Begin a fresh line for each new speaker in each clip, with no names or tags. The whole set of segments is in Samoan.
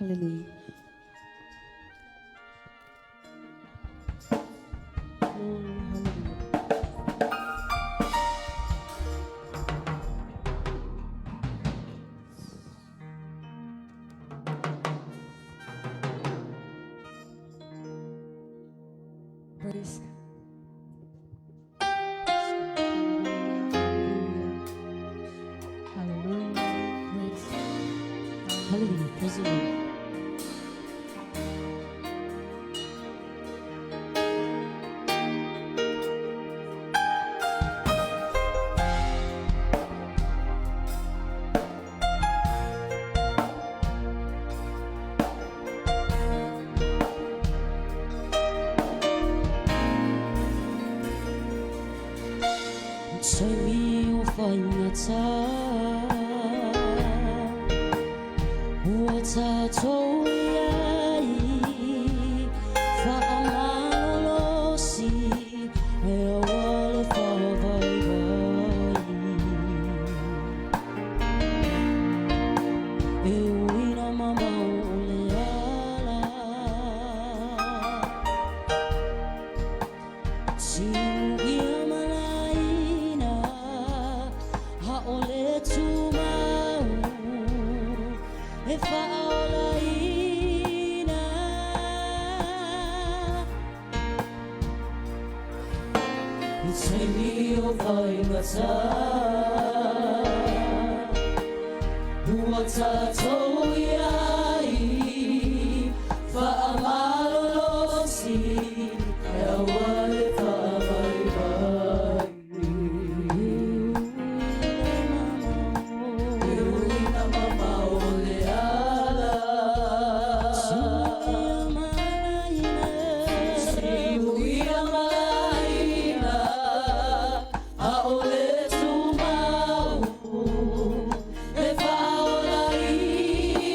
Hallelujah. Glory, hallelujah. Praise God. Hallelujah. Praise Hallelujah. Praise the Lord. Taimi o faigata ua tatou i ai, faamalolosi e aua le faavaivai. E ui ina mamao le ala, Timuia malaina, haole tumau e faaolaina. I taimi o faigata ua tatou i ai, faamalolosi e aua le faavaivai. E ui ina mamao le ala, Timuia malaina, haole tumau e faaolaina.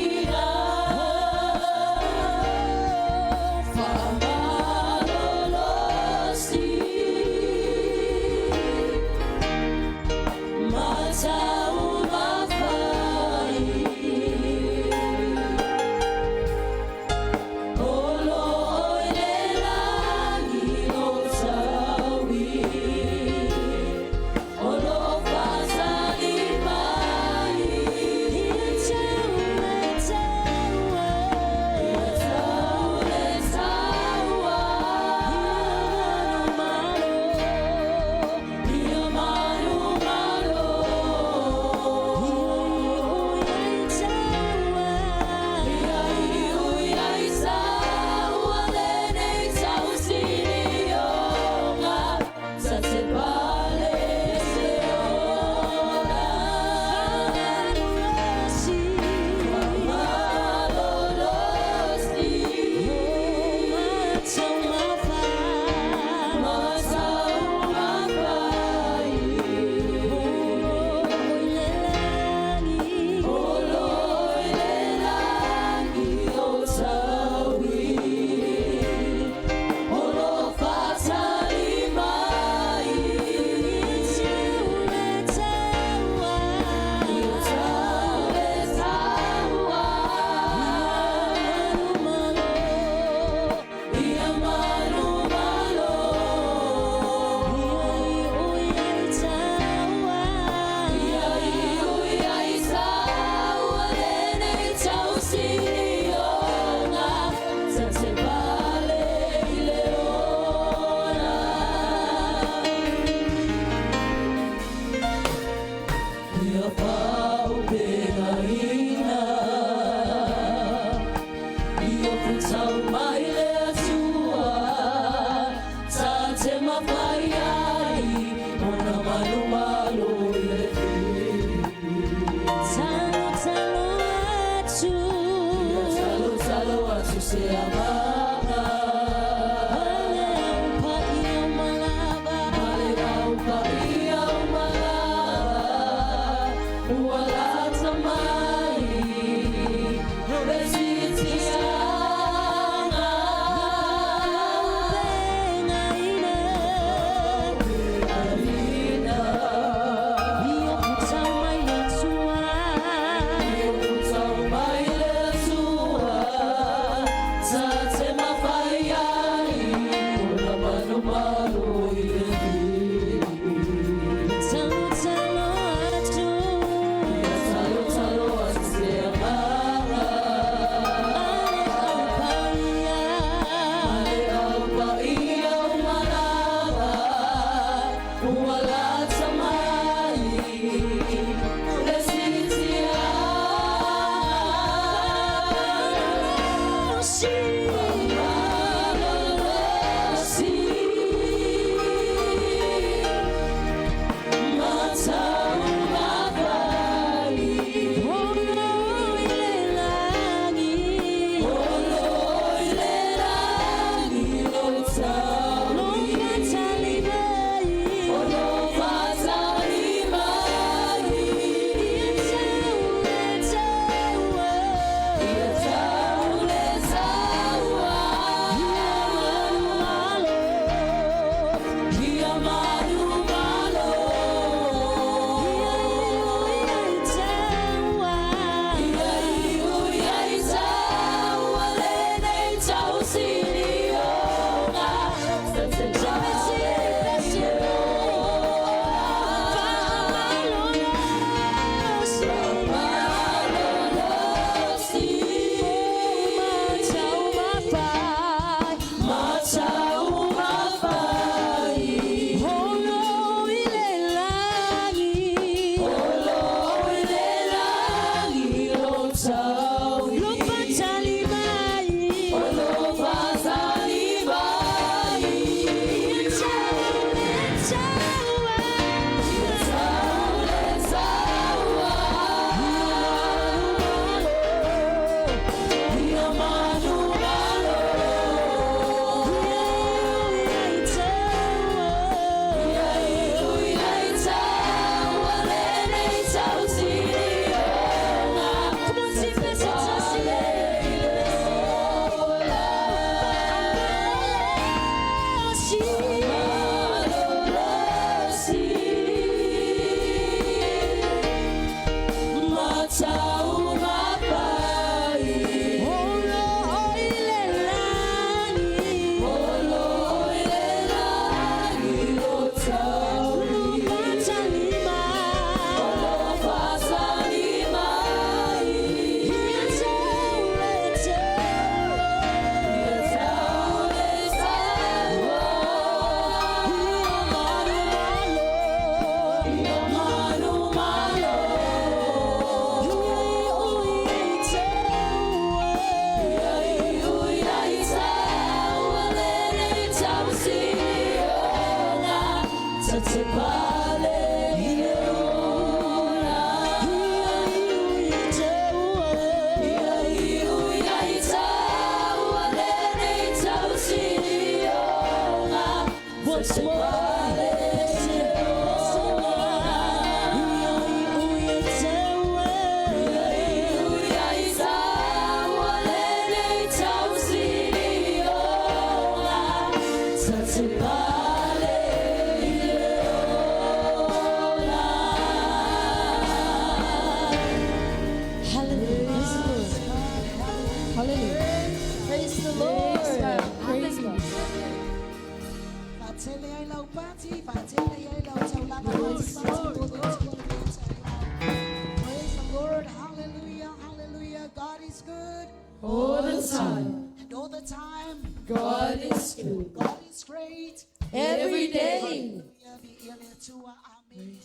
Praise the Lord. Hallelujah. Hallelujah. God is good.
All the time.
And all the time.
God is good.
God is great.
Every day.
Hallelujah. Viia le Atua. Amen.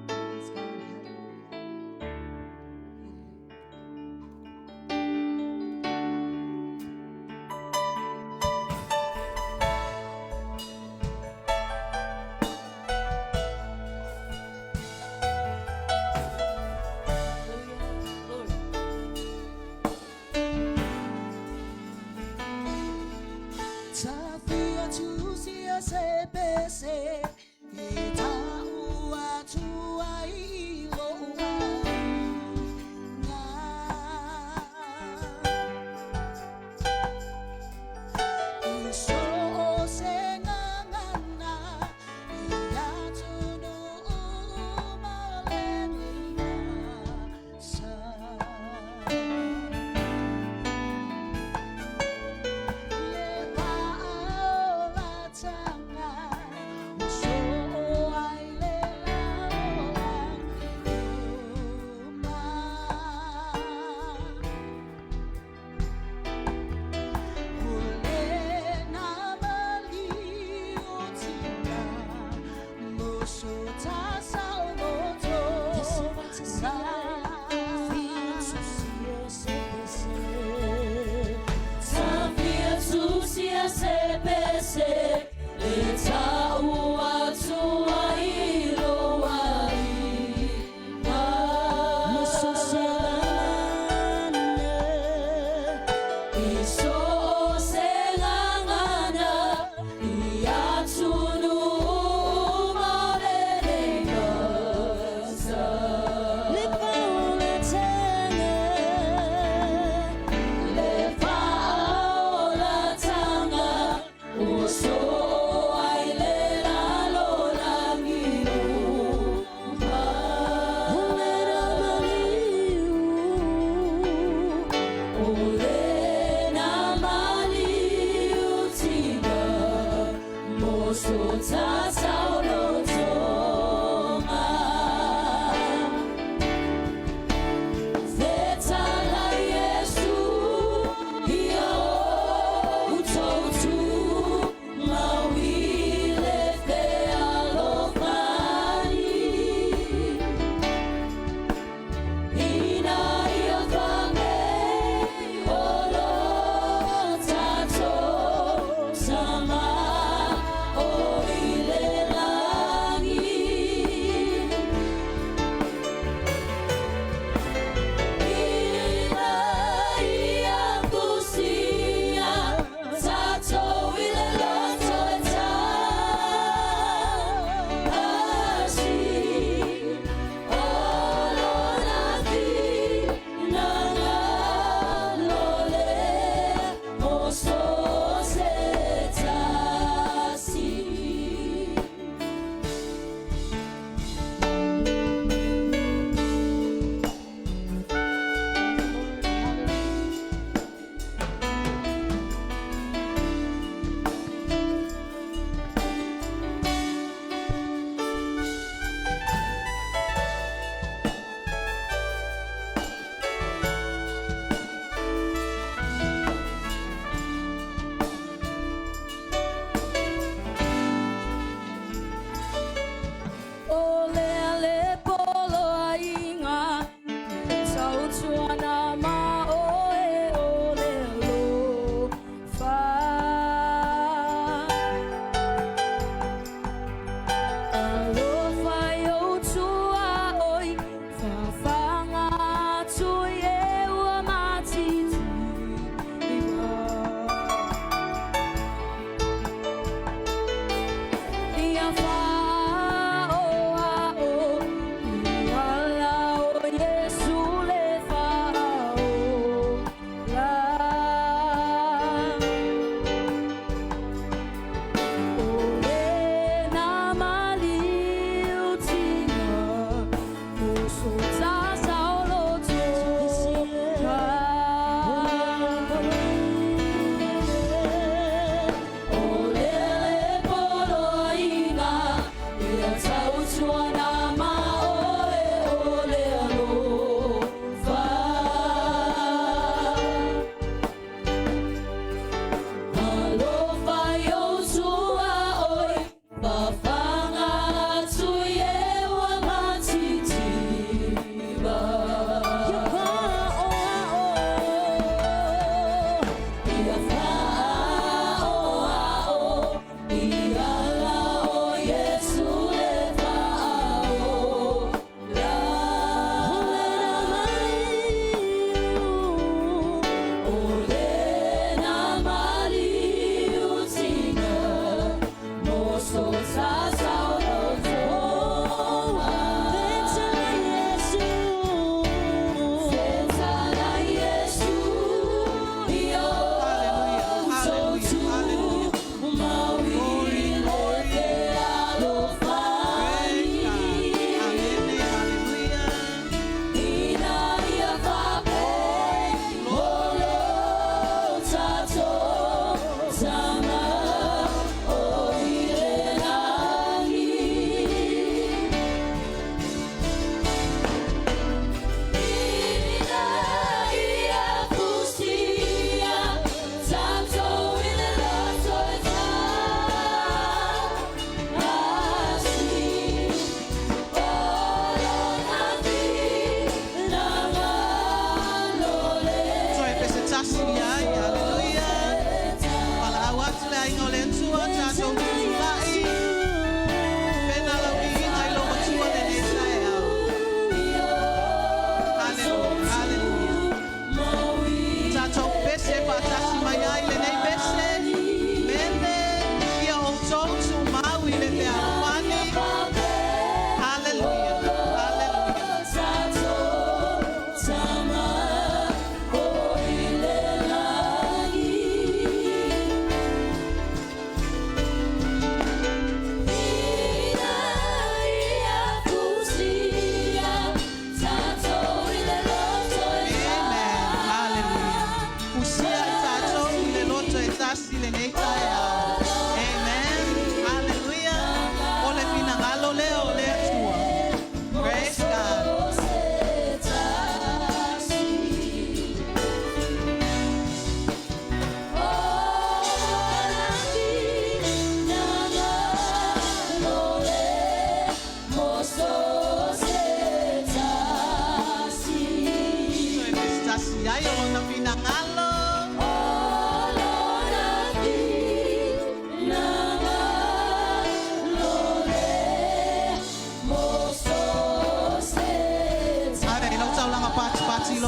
Praise God. Hallelujah.
Hallelujah. Lord.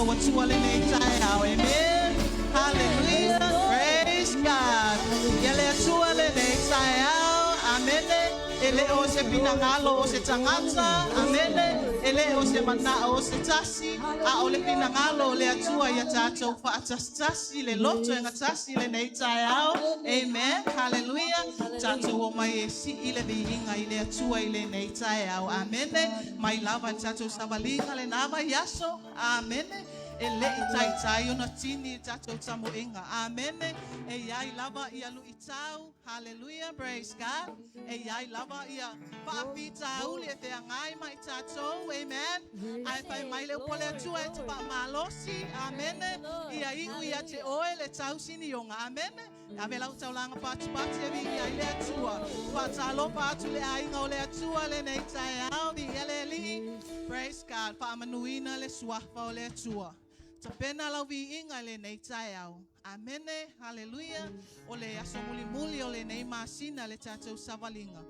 lou Atua lenei taeao. Amen. Hallelujah. Praise God. Ia le Atua lenei taeao. Amene. E le o se finagalo o se tagata. Amene. E le o se manao o se tasi. A o le finagalo o le Atua ia tatou faatasitasi le loto e gatasi lenei taeao. Amen. Hallelujah. Tatou omai e sii le viiga i le Atua i lenei taeao. Amene. Mai lava i le tatou savaliga lena vaiaso. Amene. E le'i taitai ona tini le tatou tamoega. Amene. E iai lava ia luitau. Hallelujah. Praise God. E iai lava ia faafitauli e feagai ma i tatou. Amen. Ae fai mai le upu a le Atua e te faamalosi. Amene. Ia iu ia te oe le tausinioga. Amene. Ave lau taulaga patipati e viia ai le Atua. Faatalofa atu i le aiga o le Atua lenei taeao. Viia le Alii. Praise God. Faamanuina le suafa o le Atua. Tapena lau viiga i lenei taeao. Amene. Haleluia. O le aso mulimuli o lenei masina le tatou savaliga.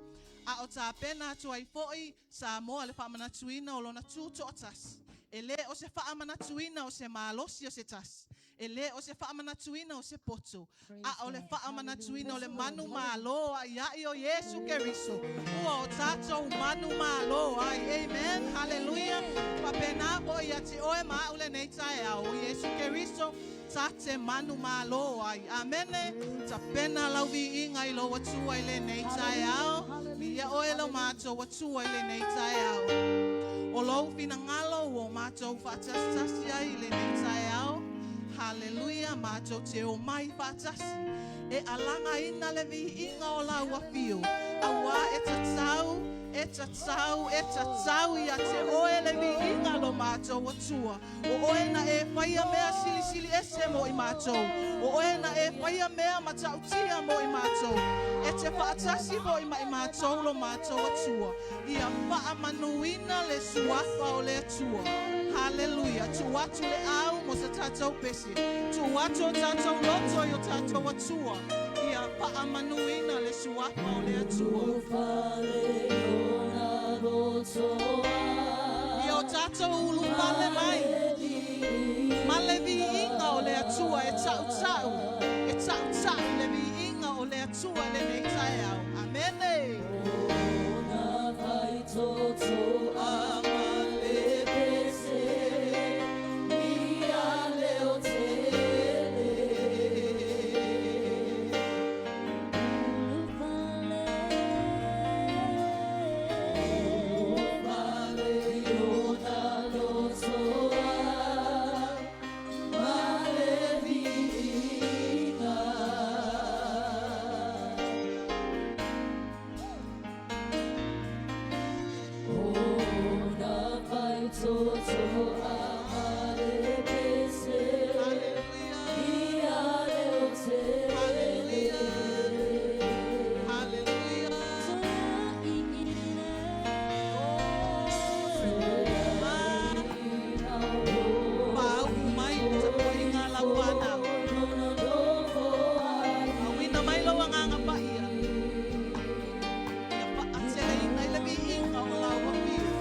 A o tapena atu ai foi Samoa le faamanatuina o lona tutoatasi. E le o se faamanatuina o se malosi o se tasi. E le o se faamanatuina o se poto, a o le faamanatuina o le manumalo aiai o Iesu Keriso, ua o tatou manumalo ai. Amen. Haleluia. Faapena foi ia te oe ma a'u lenei taeao, o Iesu Keriso ta te manumalo ai. Amene. Tapena lau viiga i lou Atua i lenei taeao. Viia oe lo matou Atua i lenei taeao. O lou finagalo ua matou faatasitasi ai i lenei taeao. Haleluia, matou te omai faatasi e alagaina le viiga o lau afio, auā e tatau, e tatau, e tatau ia te oe le viiga lo matou Atua. O oe na e faia mea silisili ese mo i matou. O oe na e faia mea matautia mo i matou. E te faatasi foi ma i matou lo matou Atua. Ia faamanuina le suafa o le Atua. Haleluia. Tuu atu le au mo se tatou pese. Tuu atu o tatou loto i o tatou Atua. Ia faamanuina le suafa o le Atua. Ia o tatou ulufale mai ma le viiga o le Atua e tautau, e tautau le viiga o le Atua lenei taeao. Amene. Haleluia. Haleluia. Haleluia. Paau mai le tapuaiga a lau fanau. Auina mai lou agaga paia. Ia faateleina i le viiga o lau afio.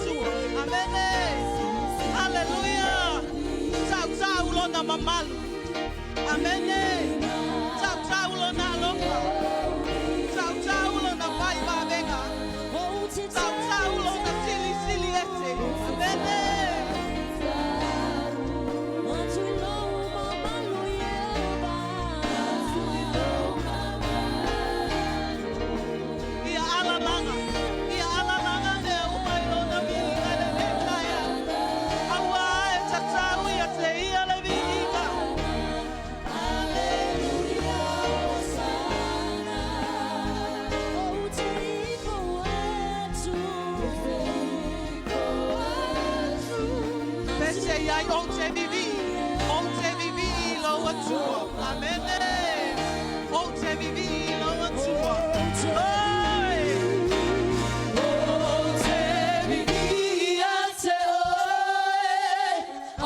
Atua. Amene. Haleluia. Tautau lona mamalu. Amene. Tautau lona alofa. Tautau lona faivavega. Tautau lona silisili ese. Amene. Ia alalaga. Ia alalaga mea uma i lona viiga i lenei taeao. Auā e tatau ia te ia le viiga. Pese ai ou te vivii, ou te vivii i lou Atua. Amene. Ou te vivii i lou Atua. Oi!
Ou te vivii ia te oe,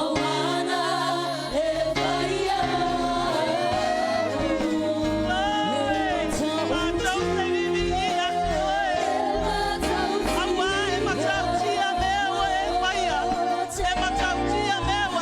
au ana e vaia.
Oi! Matou te vivii ia te oe. Auā e matautia mea ua e faia. E matautia mea ua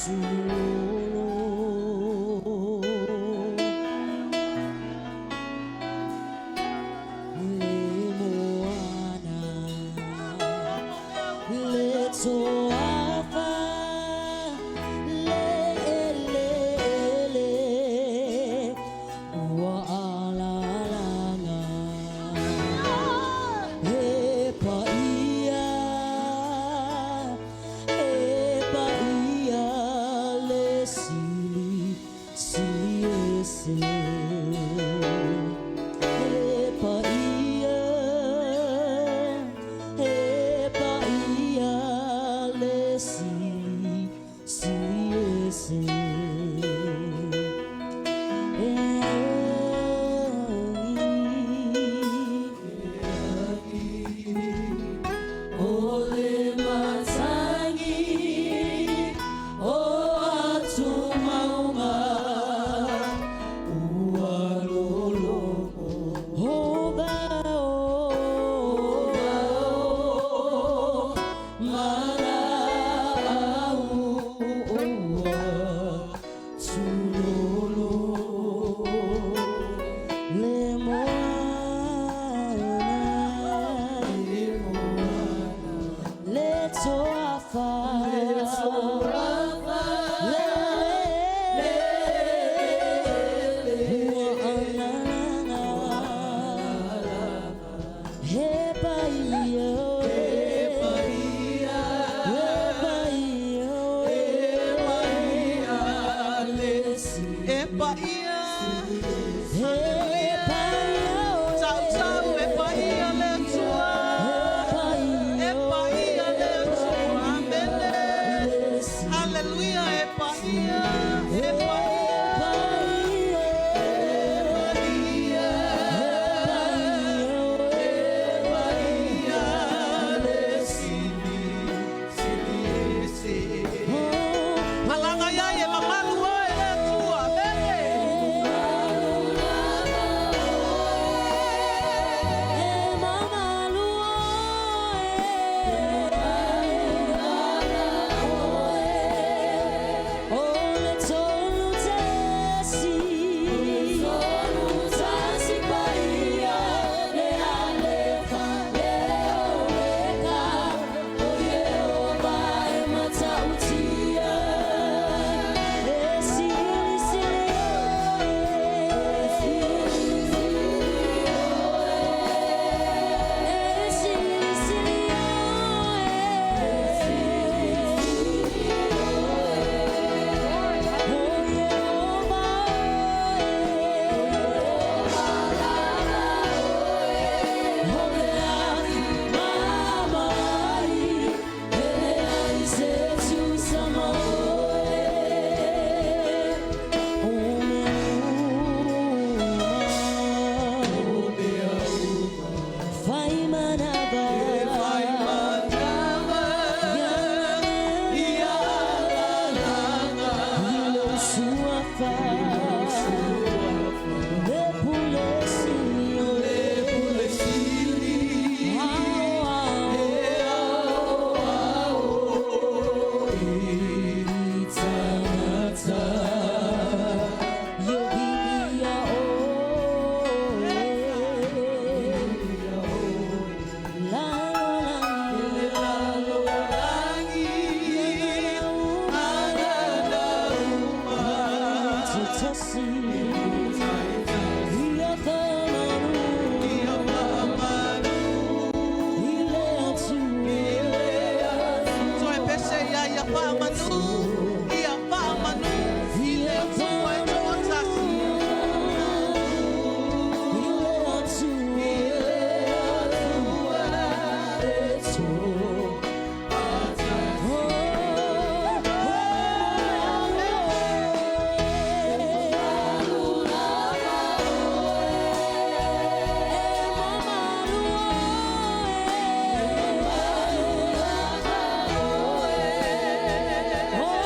E paia. Tau tau e paia le Atua. E paia le Atua. Amene. Hallelujah. E paia. E paia. E paia. E paia le sili, sili ese. Malaga ia e mamalu oe le Atua. Amene. Toe pese ia ia whaamanu, ia whaamanu, i le Atua e toatasi.
Oh,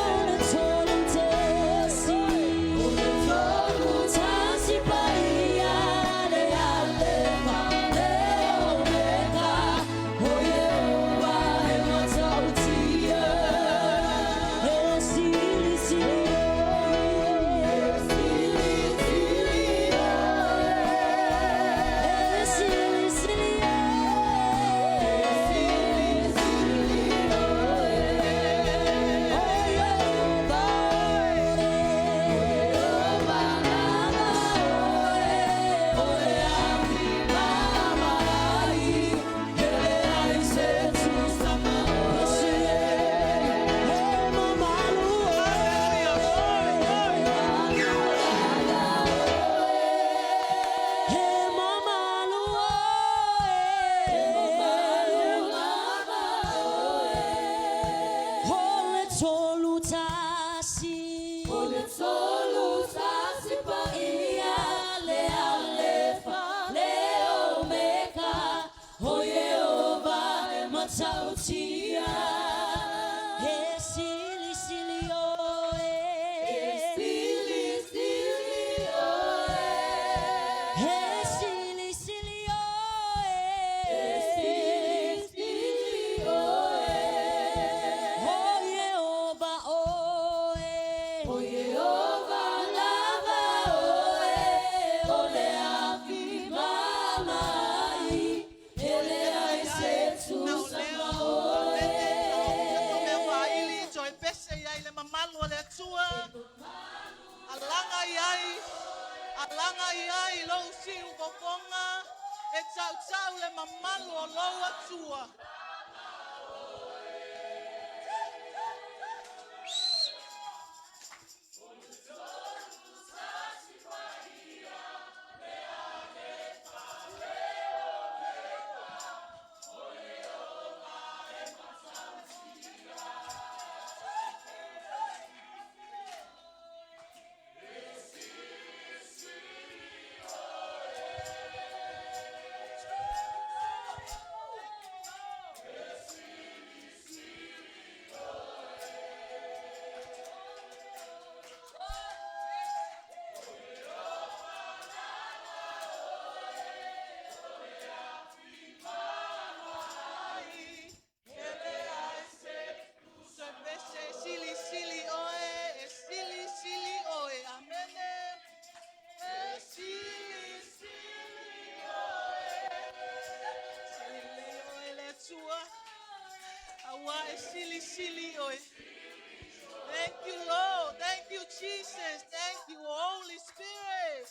ese ai le mamalu o le Atua. Alaga i ai, alaga i ai lou siufofoga, e tautau le mamalu o lou Atua. Se silisili oe, e silisili oe. Amene. E silisili oe. Sili oe le Atua. Aua e silisili oe. Thank you, Lord. Thank you, Jesus. Thank you, Holy Spirit.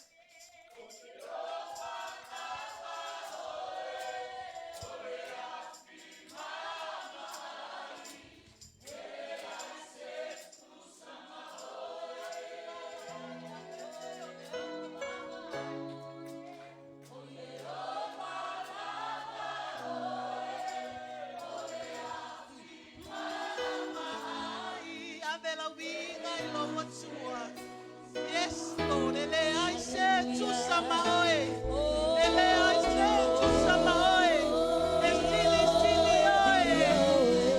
Ai, ave lau viiga i lou Atua. Yes, Lord. E leai se tusa ma oe. E leai se tusa ma oe. E silisili oe.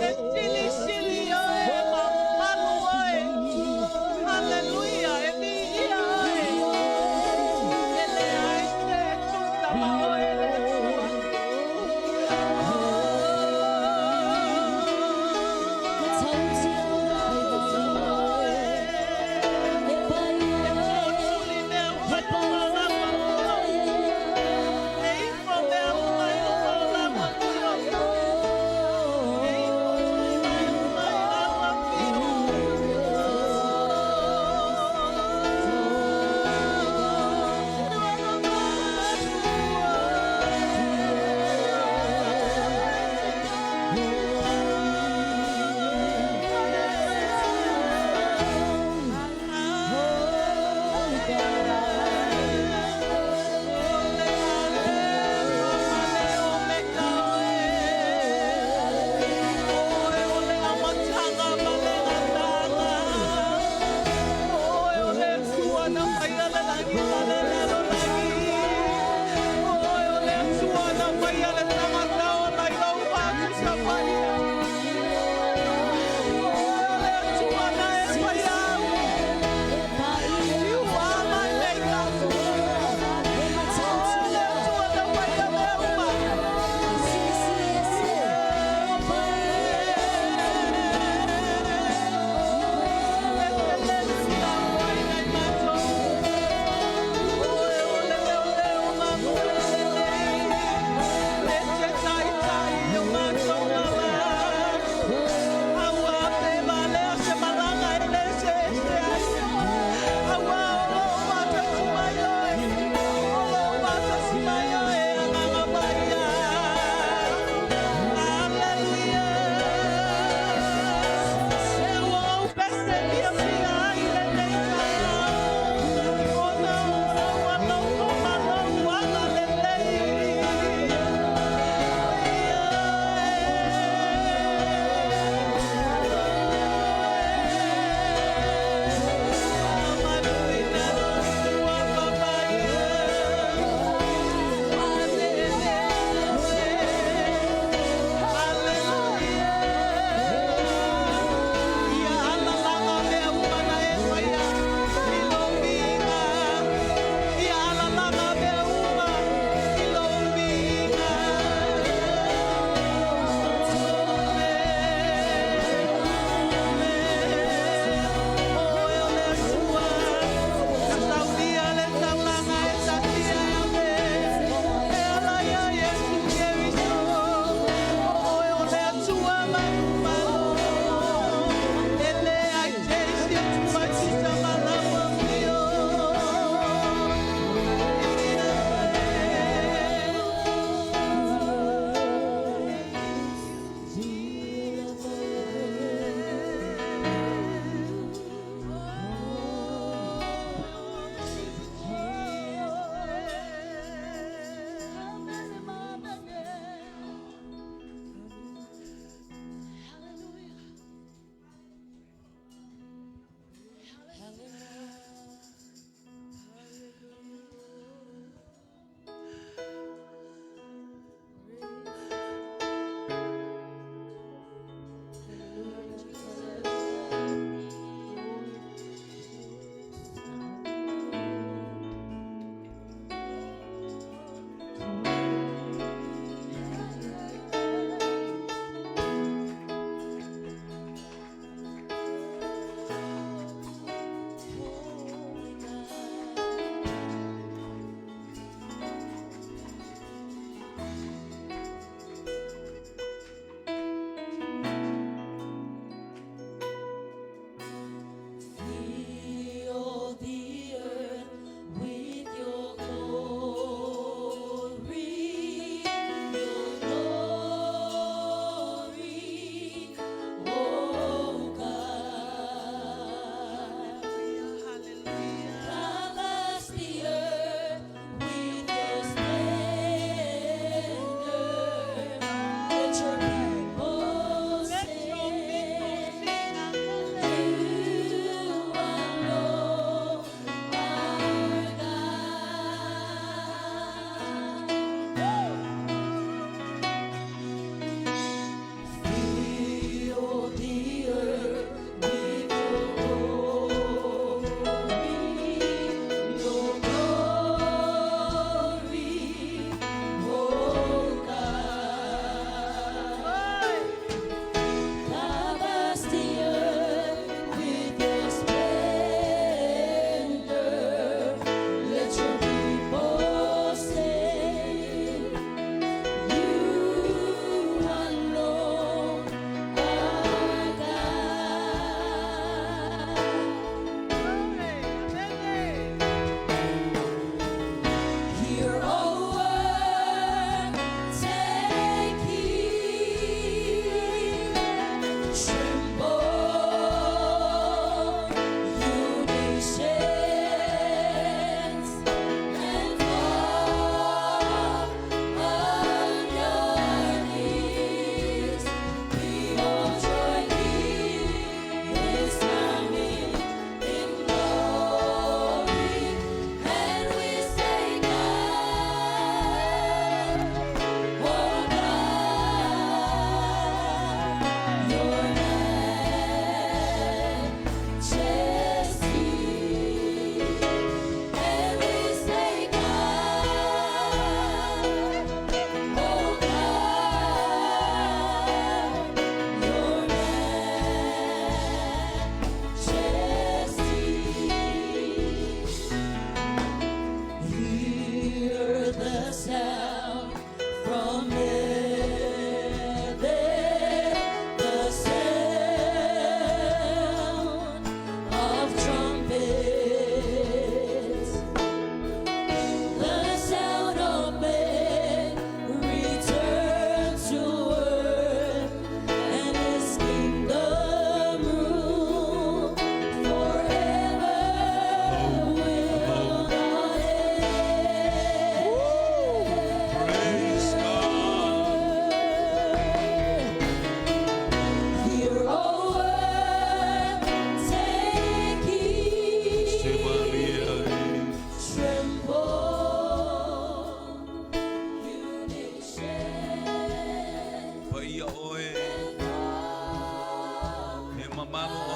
E silisili oe. Mamalu oe. Hallelujah. E viia oe. E leai se tusa ma oe le Atua.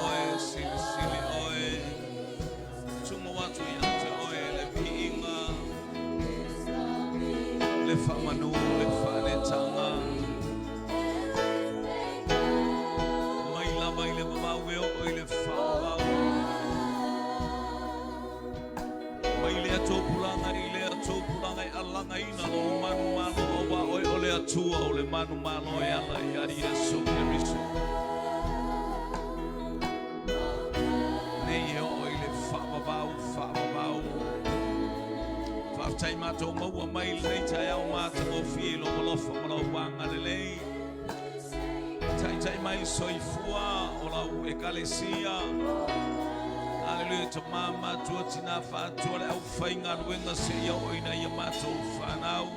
Oe, silisili Oe. Tumu atu ia te Oe le viiga, le faamanu, le faaneetaga. Mai lava i le vavau e oo i le faavavau. Mai lea tupulaga i lea tupulaga e alagaina lou manumalo auā oe o le Atua o le manumalo e ala ia Iesu Keriso. Nei e oo i le faavavau faavavau. Faafetai matou maua mai lenei taeao matagofie i lou alofa ma lou agalelei. Taitai mai soifua o lau ekalesia. Aleluia tama matua tina faatua le aufaigaluega seia oo ina ia matou fanau.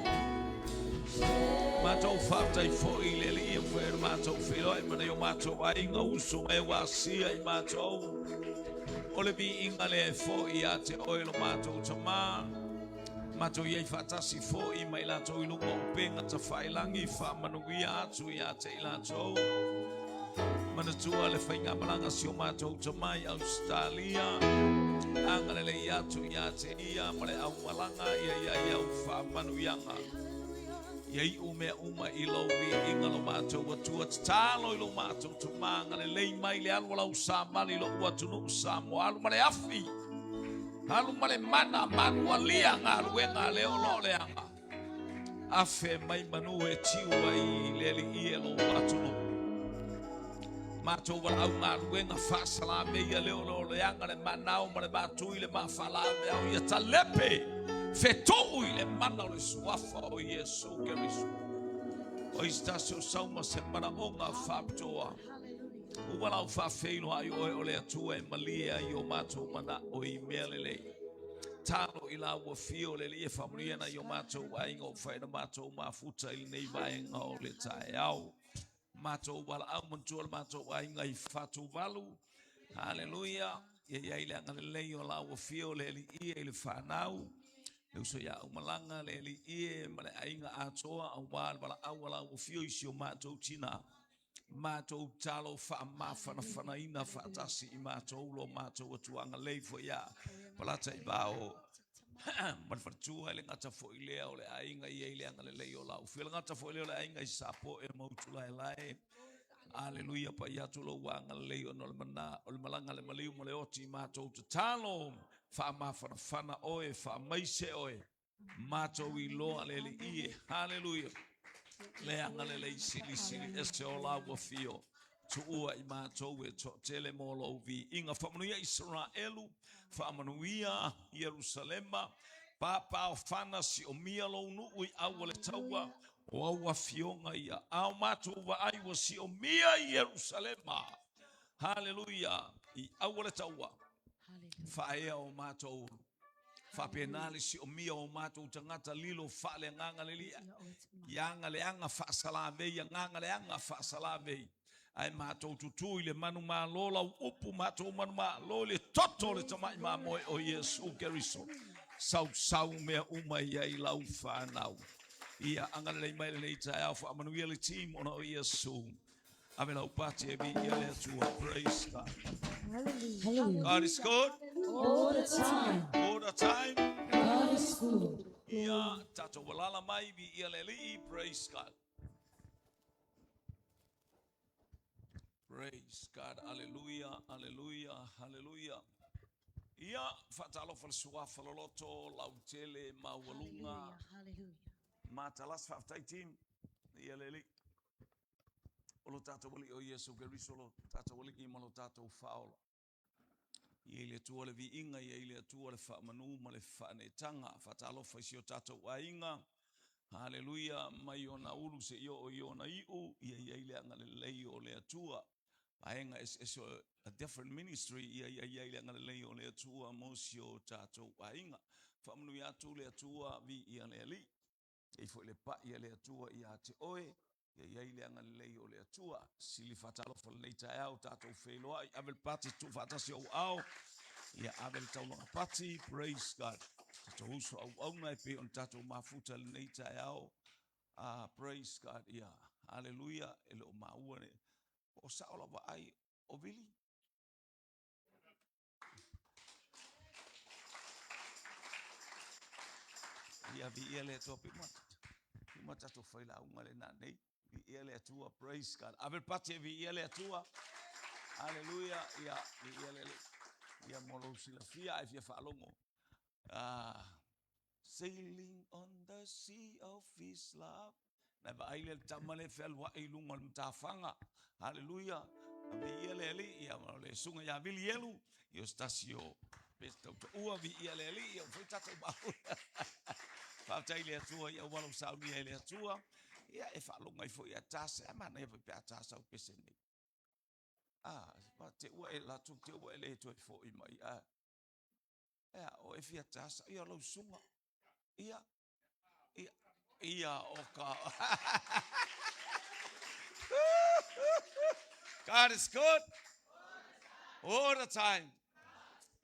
Matou faafetai foi i le Alii e mafai ona matou feiloai ma nai o matou aiga uso ma e ua asia i matou. O le viiga lea e foi ia te oe lo matou Tama. Matou i ai faatasi foi ma i latou i luga o upega tafailagi faamanuia atu ia te i latou. Manatua le faigamalaga si o matou tama i Ausetalia. Agalelei atu ia te ia ma le aumalaga ia ia ia au faamanuiaga. Ia iu mea uma i lou viiga lo matou Atua. Tatalo i lo matou Tama, agalelei mai le alu o lau samali i lou atunuu Samoa. Alu ma le afi, alu ma le mana, manualia galuega a le o lo o leaga. Afe mai manu e tiu ai le alii e lou atunuu. Matou valaau galuega faasalameia le o lo o leaga le manao ma le matui le mafalaveao ia talepe fetuu i le mana o le suafa o Iesu Keriso. O isi tasi o sauma se manaoga faapitoa. Ua lau faafeiloai oe o le Atua e malie ai o matou manao i mea lelei. Talo i la ua fio le Alii e faamanuia nai o matou aiga o fai na matou mafuta i lenei vaega o le taeao. Matou valaau manatua le matou aiga i Fatuvalu. Haleluia. Ia i ai le agalelei o la ua fio le Alii i le fanau. Le uso ia Aumalaga, le Alii ma le aiga atoa aua le valaau a la ua fio i si o matou tina. Matou talo faamafanafanaina faatasi i matou lo matou atuaga lei foi ia palata i vao ma le faletua e le gata foi lea o le aiga i ai le agalelei o lau fia le gata foi lea o le aiga i Sapoe ma Utulaelae. Aleluia, pai atu lou agalelei ona o le mana o le malaga le maliu ma le oti matou tatalo faamafanafana oe faamaise oe matou iloa le Alii e. Haleluia. Le agalelei silisili ese o lau afio. Tuua i matou e toatele mo lou viiga. Faamanuia Isaraelu, faamanuia Ierusalema, papaofana siomia lou nuu i au o le taua, o au afioga ia. A o matou vaai ua siomia Ierusalema. Haleluia. I au o le taua. Faaea o matou faapena le siomia o matou tagata lilo faaleagaga le Alii. Ia agaleaga faasalavei, agagaleaga faasalavei. Ae matou tutu i le manumalo lau upu, matou manumalo i le toto o le tamai mamoe o Iesu Keriso. Sausau mea uma i ai lau fanau. Ia agalelei mai lenei taeao, faamanuia le team ona o Iesu. Ave lau pati e viia le Atua. Praise God.
Hallelujah.
God is good
All the time.
all the time.
God is good.
Ia tatou alala mai viia le Alii. Praise God. Praise God. Hallelujah. Hallelujah. Hallelujah. Ia faatalofa le suafa loloto lautele maualuga.
Hallelujah.
Matalasi faafetai team. Ia le Alii. O lo tatou Alii o Iesu Keriso lo tatou Alii ma lo tatou Faaola. Ia i le Atua le viiga, ia i le Atua le faamanu ma le faaneetaga. Faatalofa i si o tatou aiga. Haleluia, mai ona ulu seia oo i ona iu, ia i ai le agalelei o le Atua. Vaega eseese o a different ministry, ia i ai le agalelei o le Atua mo si o tatou aiga. Faamanuia atu le Atua, viia le Alii. Ia i foi le pai a le Atua ia te oe, ia i ai le agalelei o le Atua. Sili faatalofa lenei taeao tatou feiloai, ave le pati tuufaatasi ou ao, ia ave le taulaga pati, praise God. Tatou uso auauna e pei ona tatou mafuta lenei taeao. Praise God, ia, haleluia, e le o maua ne. O sao lava ai o Vili? Viia le Atua, pe uma tatou failauga lena nei. Viia le Atua, praise God. Ave le pati e viia le Atua. Hallelujah. Ia, viia le Alii. Ia mo lou silafia ae fia faalogo. Ah, sailing on the sea of his love. Na vaai lea le tama lea fealuai i luga o le matafaga. Hallelujah. Viia le Alii, ia o le susuga ia Vili Elu, ia o se tasi o pese tautaua, viia le Alii, ia ua fai tatou maua. Faafetai i le Atua i auala ua saunia e le Atua. Ia e faalogo ai foi ia Tasa, a manaia foi pe a tasa au pese nei. Ah, te ua e latou te ua e le toe foi mai. Ah, ea, o e fia tasa, ia lau susuga. Ia, ia, ia, o ka. God is good all the time.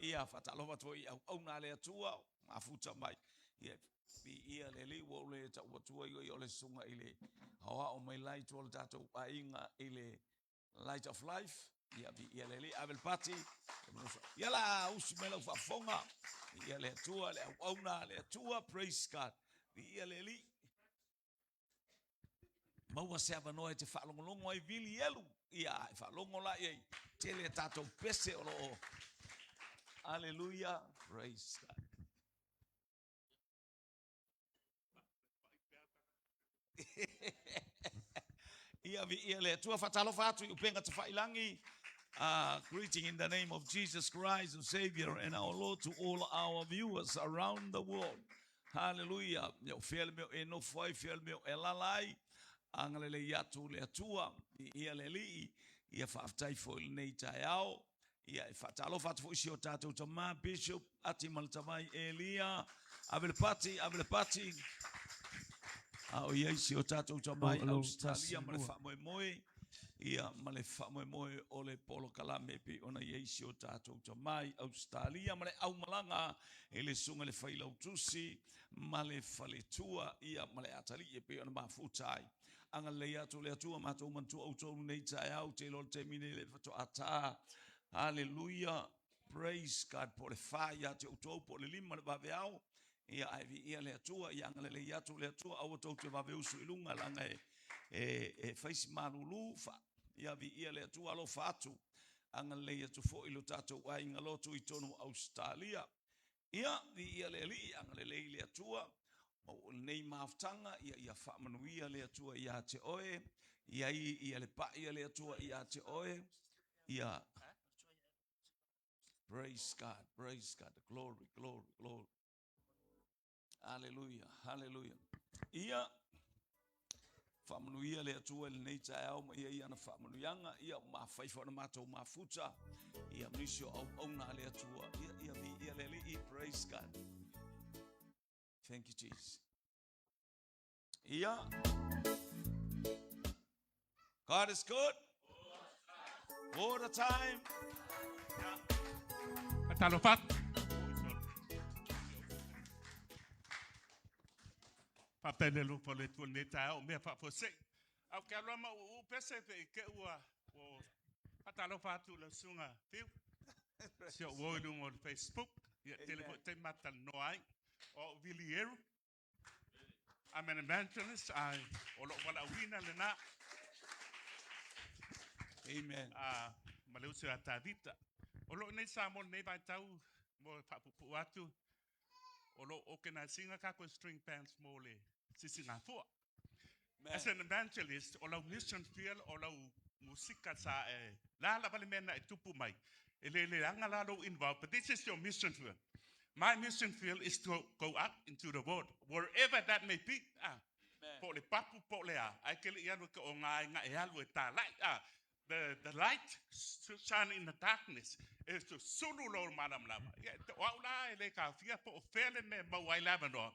Ia, faatalofa atu foi i auauna a le Atua, mafuta mai. Ia, Viia le Alii ua ou le tau atua i o le susuga i le aoao mai la i tua o le tatou aiga i le Light of Life. Ia viia le Alii, ave le pati. Ia la usi mai lau faafofoga. Viia le Atua, le auauna a le Atua. Praise God. Viia le Alii. Maua se avanoa e te faalogologo ai vili elu. Ia, e faalogo la i ai. Tele a tatou pese o loo. Hallelujah. Praise God. Ia viia le Atua. Faatalofa atu i upega tafailangi. Greeting in the name of Jesus Christ, the Savior and our Lord to all our viewers around the world. Hallelujah. Ia o fea le mea o e nofo ai, fea le mea o e alala ai. Agalelei atu le Atua, viia le Alii. Ia faafetai foi i lenei taeao. Ia, e faatalofa atu foi i si o tatou tama, Bishop Ati Maletavai Elia. Ave le pati, ave le pati. A o i ai si o tatou tama i Australia ma le faamoemoe, ia, ma le faamoemoe o le polokalame e pei ona i ai si o tatou tama i Australia ma le aumalaga i le susuga i le Failautusi ma le faletua, ia, ma le atalii e pei ona mafuta ai. Agalelei atu le Atua matou manatua outou lenei taeao, te iloa le taimi nei le faatoa ta. Hallelujah. Praise God. Po o le fa ia te outou, po o le 5 le vaveao. Ia ae viia le Atua, ia agalelei atu le Atua, aua tou te vave usu i luga, leaga e fai si malulu, fa, ia viia le Atua, alofa atu. Agalelei atu foi lo tatou aiga lotu i totonu o Ausetalia. Ia, viia le Alii, agalelei le Atua, ma ua lenei mafutaga, ia, ia faamanuia le Atua ia te oe, ia i, ia le pai a le Atua ia te oe, ia, praise God, praise God, glory, glory, glory. Hallelujah, hallelujah. Ia, faamanuia le Atua i lenei taeao ma ia i ana faamanuiaga, ia mafai foi ona matou mafuta, ia ma nisi o auauna a le Atua, ia, ia viia le Alii, praise God. Thank you, Jesus. Ia, God is good all the time.
Faatalofa atu. Faafetai le alofa o le Atua i lenei taeao o mea faafuasei. A o ke aloa ma uu pese pe i ke ua o faatalofa atu i lau susuga Fiu. Si ou uo i luga o le Facebook. Ia tele foi taimi ma talanoa ai. O au Vili Eru. I'm an evangelist. I, o lou valaauina lena.
Amen.
Ma le uso ia Tavita. O loo nei Samoa lenei vaitau mo faapuupuu atu. O loo organise ina tatou string bands mo le sisigafua. As an evangelist, o lau mission field, o lau musika sa e la lava le mea na e tupu mai. E le leaga la lou involved, but this is your mission field. My mission field is to go out into the world, wherever that may be. Ah, po o le papu, po o le a. Ae ke le i alu e ka o ngā aiga e alu e tālai. Ah, the light should shine in the darkness. E susulu lou malamalama. Ia, o au la e le kaofia po o fea le mea e maua ai le avanoa.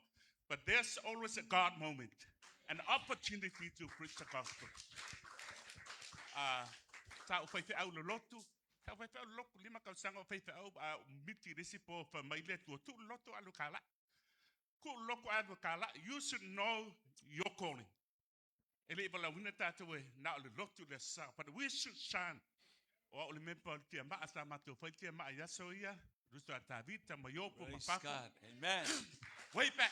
But there's always a God moment, an opportunity to preach the gospel. Sa ou faifeau i le lotu, sa ou faifeau i le lotu, 5 tausaga o faifeau, a ou miti i le isi po fai mai le Atua, tuu le lotu alu e kalai. Tuu le lotu alu e kalai. You should know your calling. E le i valaauina tatou e na o le lotu le Aso Sa, but we should shine. O au le member o le tiamaa, sa matou fai le tiamaa i aso ia, Ruso a Tavita ma Iopo ma
Praise
Papo.
God. Amen.
Way back.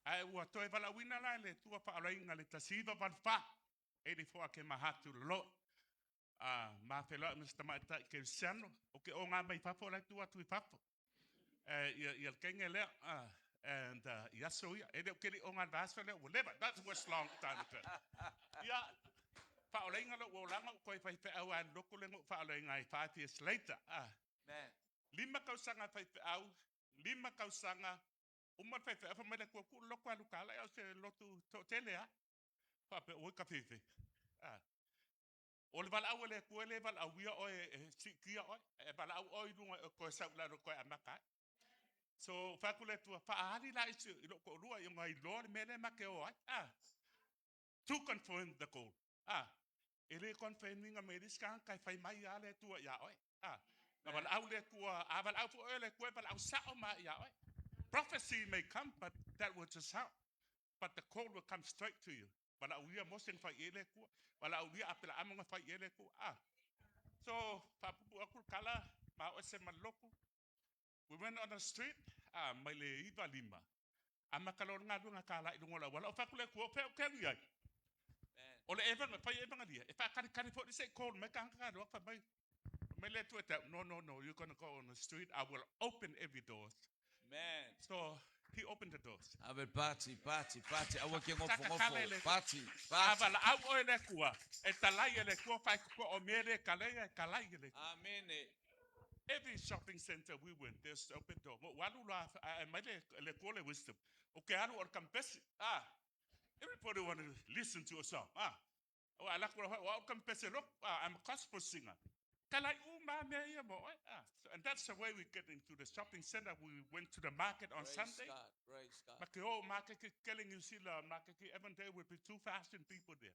Ae ua toe valaauina la e le Atua faaolaina le 1984, 84 I gave my heart to the Lord. Ma feiloai ma si tamaitai kerisiano, o ke oga mai fafo la e tu atu i fafo. Ia, ia le kenge lea, and i aso ia, e le o ke li oga le vaiaso lea, ua leva, that was long time ago. Ia, faaolaina lou olaga ou toe faifeau lava i le lotu lea na ou faaolaina ai 5 years later. 5 tausaga faifeau, 5 tausaga, uma le faifeau, fai mai le Atua, tuu le lotu alu tala, o se lotu toatele lava. Faapea, oi ka fefe. O le valaau a le Atua e le valaauia oe e siitia oe, e valaau oe i luga e toe sau i lalo e toe amata ai. So, fai atu le Atua, faaali la i lou toalua i ona iloa le mea lea ma te o ai. To confirm the call. E le confirm ina mai le isi tagata e fai mai lava le Atua ia oe. Na valaau le Atua, a valaau foi oe le Atua e valaau sao mai ia oe. Prophecy may come, but that will just help. But the call will come straight to you. Valaaulia Mose na fai i ai le Atua. Valaaulia Aperaamo na fai i ai le Atua. So, faapupu atu le tala, ma o ese ma le lotu. We went on the street, mai le 95. Amata loa le galuega tālā i luga o le auala. O fai atu le Atua, o fea ou te alu i ai. O le evanga, fai evangalia, e whaakalikali fo se call mai ka hanga loa fai mai. Mai le Atua te, no, no, no, you're gonna go on the street. I will open every doors.
Man.
So, he opened the doors.
Ave party, party, party. Aua ke ngofo
Taka kala
ngofo.
le-
Party, party.
Avala au oe le Atua, e talai e le Atua whai kuko o mere kalei e kalai e le Atua.
Amen.
Every shopping center we went, there's open door. Mo walu la a mai le le kole wisdom. O ke alu o le kampesi. Everybody want to listen to a song. O ala ko wa o kampesi lo. I'm a gospel singer. Kalai u ma me ia mo. So, and that's the way we get into the shopping center. We went to the market on
Praise
Sunday.
God. Praise God.
Ma ke o market ke kelling New Zealand market ke every day will be 2,000 people there.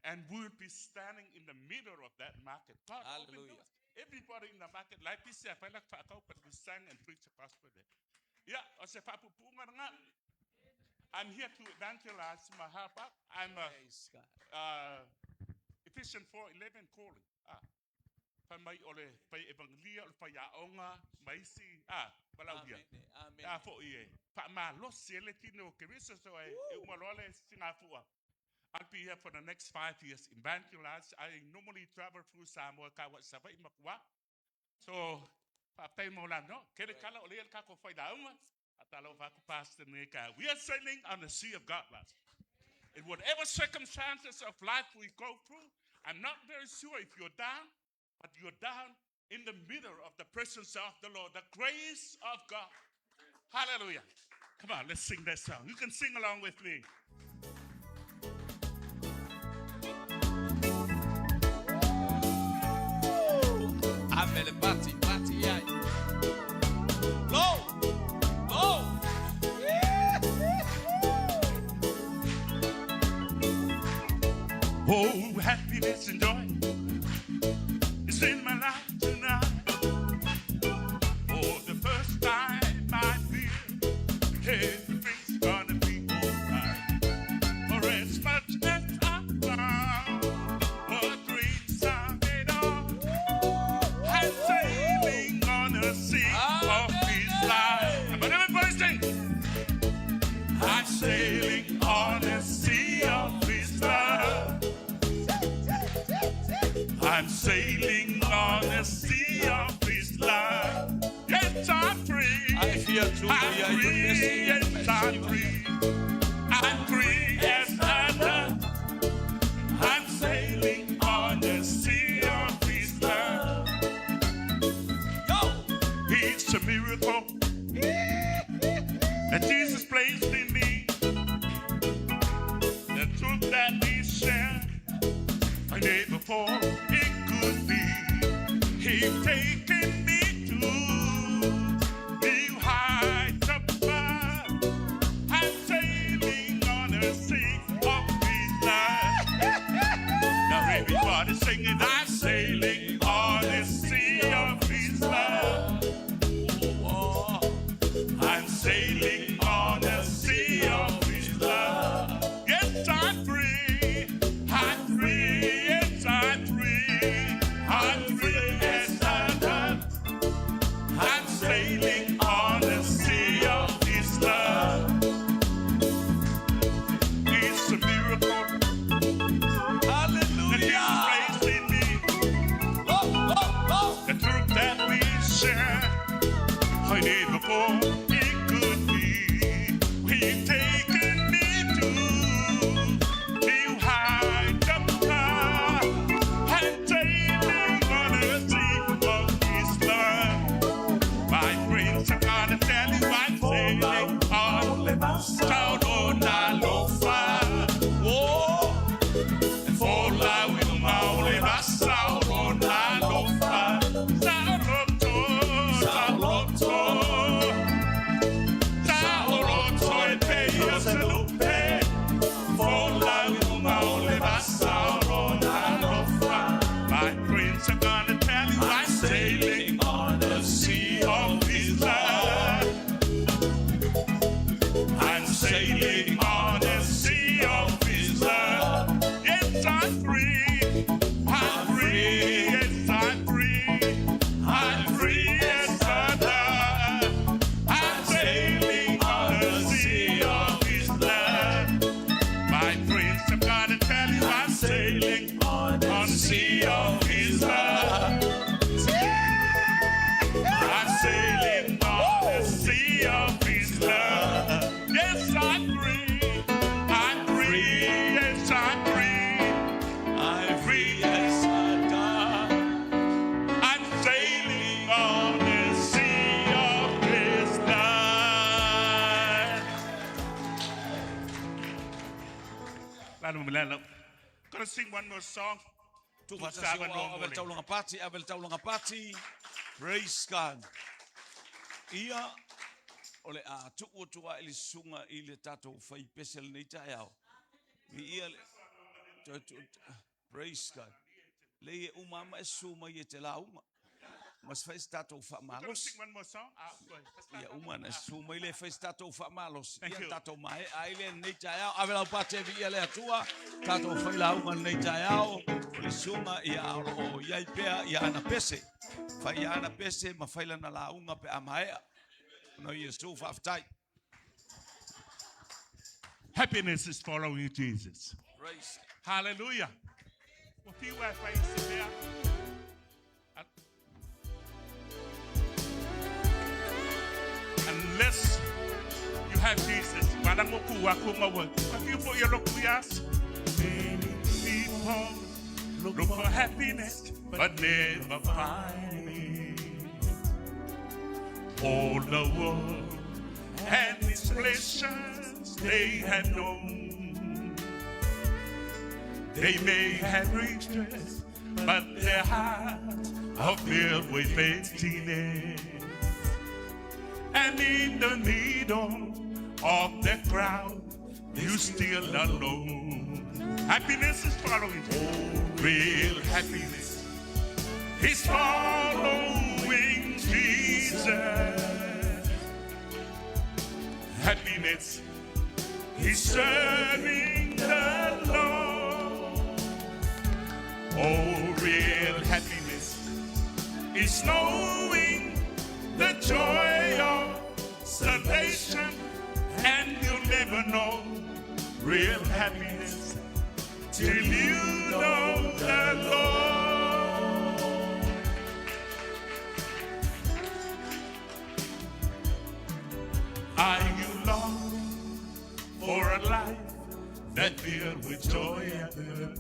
And we will be standing in the middle of that market. God opened
Hallelujah.
doors. Everybody in the market, like this, I like but we sang and preached the gospel there. Yeah, o se faapupuga nga. I'm here to evangelize my help up. I'm a
Praise God.
Ephesians 4:11 calling. Fai mai o le fai evangelia o le fai aoga ma isi valauia.
Amen. Amen.
A fo i e. Fa malosi e le tino o Keriso so e e umaloa le singafua. I'll be here for the next 5 years, evangelize. I normally travel through Samoa, ka wa Savaii ma kua. So, fa mo la no. Kere kala o le ka ko fai launga. Atalo fa ku pastor ne ka. We are sailing on the sea of God, lads. In whatever circumstances of life we go through, I'm not very sure if you're down, but you're down in the middle of the presence of the Lord, the grace of God. Hallelujah. Come on, let's sing that song. You can sing along with me.
Amen. Party, party, ai. Go. Go.
Oh, happiness and joy is in my life tonight. For the first time I feel everything's gonna be alright. For as much as I found what dreams are made of, I'm sailing on a sea of His life. But everybody sing. I'm sailing on a sea of His love. I'm sailing on a sea of His love. Yes, I'm free.
I feel too.
I'm
Yeah, you
free. Yes, I'm free. I'm free as a dove. I'm sailing on the sea of His love.
Yo.
It's a miracle that Jesus placed in me. The truth that He shared, I never thought it could be. He taken me to new heights above. I'm sailing on a sea of His love. Now everybody singing, I'm sailing on a sea of His love. I'm sailing on a sea of His love. Yes, I'm free. I'm free. Yes, I'm free. I'm free as a dove. for it could be. Where you taking me to? New high jump and sailing on the sea of his love. My friends, I'm gonna tell you I'm sailing on Saulona Lofa. Whoa. Fola with Maule Saulona Lofa. Sauloto, Sauloto. Sauloto e peia se lupe. Fola with Maule Saulona Lofa. My prince, I'm gonna tell you I'm sailing on the sea of his love. I'm sailing on the sea of His love. Yes, I'm free. I'm free. Yes, I'm free. I'm free as a dove. I'm sailing on the sea of His love. My prince, I'm gonna tell you I'm sailing on the sea of His love. I'm sailing on the sea of His love. Yes, I'm free. I'm free. Yes, I'm free.
I'm free as a dove.
I'm sailing on the sea of His love. Gonna sing one more song.
Tu whātasi o au, ave le taulaga pati, ave le taulaga pati. Praise God. Ia, o le a tuu atu ai le susuga i le tatou fai pese lenei taeao. Viia le... Praise God. Lei e uma ama e susu mai e te lauga. Ma se fai se tatou
Gonna
faamalosi.
sing one more song. Ah, go ahead.
Ia uma na susu mai le fai se tatou faamalosi.
Thank
Ia
you.
tatou maea ai le lenei taeao. Ave lau pati e viia le Atua. Tatou fai lauga lenei taeao. O le susuga ia o lo o i ai pea ia ana pese. Fai ia ana pese ma fai lana lauga pe a maea. Ona Iesu faafetai.
Happiness is following Jesus.
Praise.
Hallelujah. Ua fiu e fai se mea. Unless you have Jesus, wala mo ku aku ngawa. Ua fiu fo ia loku ias. Many people look for happiness, but never find it. All the world and its pleasures they have known. They may have riches, but their hearts are filled with emptiness. And in the middle of the crowd, you still alone. Happiness is following. Oh, real happiness is following Jesus. Happiness is serving the Lord. Oh, real happiness is knowing the joy of salvation, and you'll never know real happiness till you know the Lord. Are you longing for a life that filled with joy and purpose?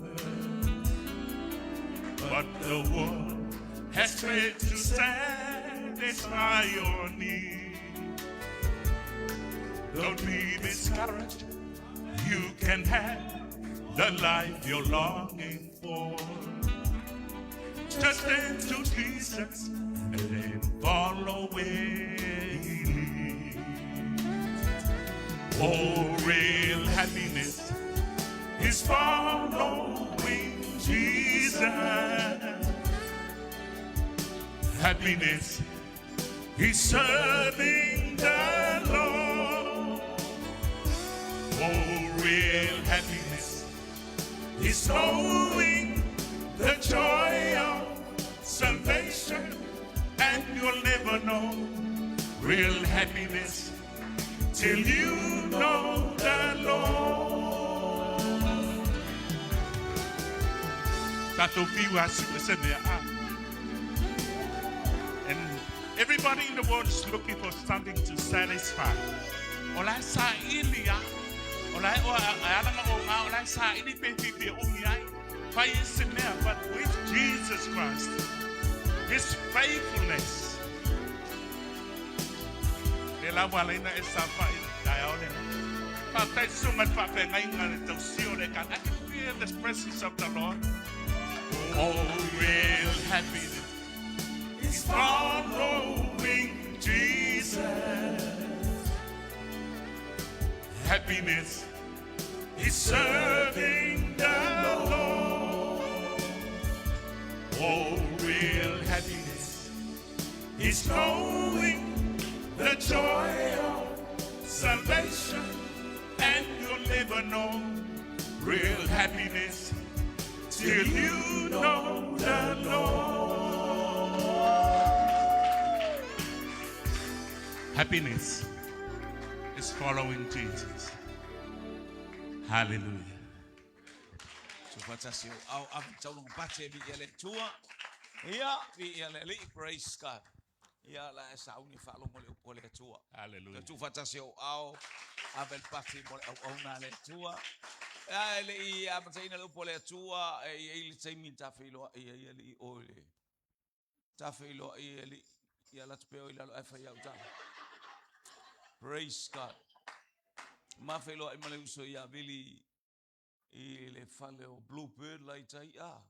But the world has failed to satisfy your need. Don't be discouraged. You can have the life you're longing for. Just turn to Jesus and then follow where he leads. Oh, real happiness is following Jesus. Happiness is serving the Lord. Oh, real happiness is knowing the joy of salvation, and you'll never know real happiness till you know the Lord. Tatou fiu a sua se mea a. And every Everybody in the world is looking for something to satisfy. O la e saili lava. O la e o e ala ona oga, o la e saili pe fiafia umi ai. Fai i se mea, but with Jesus Christ, His faithfulness, lea la ua ala ai ona e saofai i le taeao lenei. Faafetai Susuga i le Faafeagaiga i le tausia o le Ekalesia. I can feel the presence of the Lord. Oh, real happiness is following Jesus. Happiness is serving the Lord. Oh, real happiness is knowing the joy of salvation, and you'll never know real happiness till you know the Lord. Happiness is following Jesus. Hallelujah.
Tuufaatasi ou ao ave taulaga pate viia le Atua. Ia, viia le Alii, praise God. Ia, la e sauni faalogo i le upu a le Atua.
Hallelujah.
Tuufaatasi ou ao ave le pati mo le auauna a le Atua. Ia, e le i amataina le upu a le Atua, e i ai le taimi ta feiloai ai alii o i le ta feiloai ai alii. Ia alu atu pea oe i lalo ae fai au tala. Praise God. Ma feiloai ma le uso ia Vili i le fale o Bluebird la i tai a.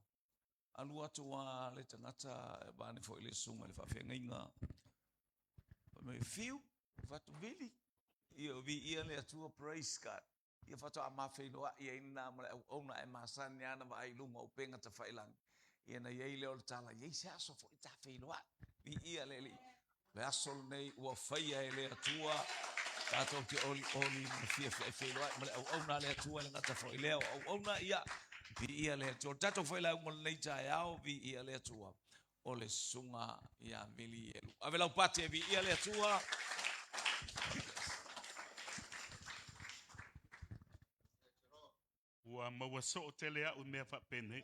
Alu atu a le tagata e vaeane foi le susuga i le faafeagaiga. Fai mai, Fiu, fai atu, Vili, ia viia le Atua, praise God. Ia faatoa ma feiloai ai lena ma le auauna ae masani lava ona vaai i luga o upega tafailagi. Ia na i ai lea o le tala, i ai se aso foi ta feiloai. Viia le Alii. O le aso lenei ua faia e le Atua, tatou te olioli ma le fiafia e feiloai ma le auauna a le Atua e le gata foi lea o auauna, ia, viia le Atua. O le tatou failauga o lenei taeao, viia le Atua, o le susuga ia Vili Elu. Ave lau pate, viia le Atua.
Ua maua soo tele au i mea faapenei.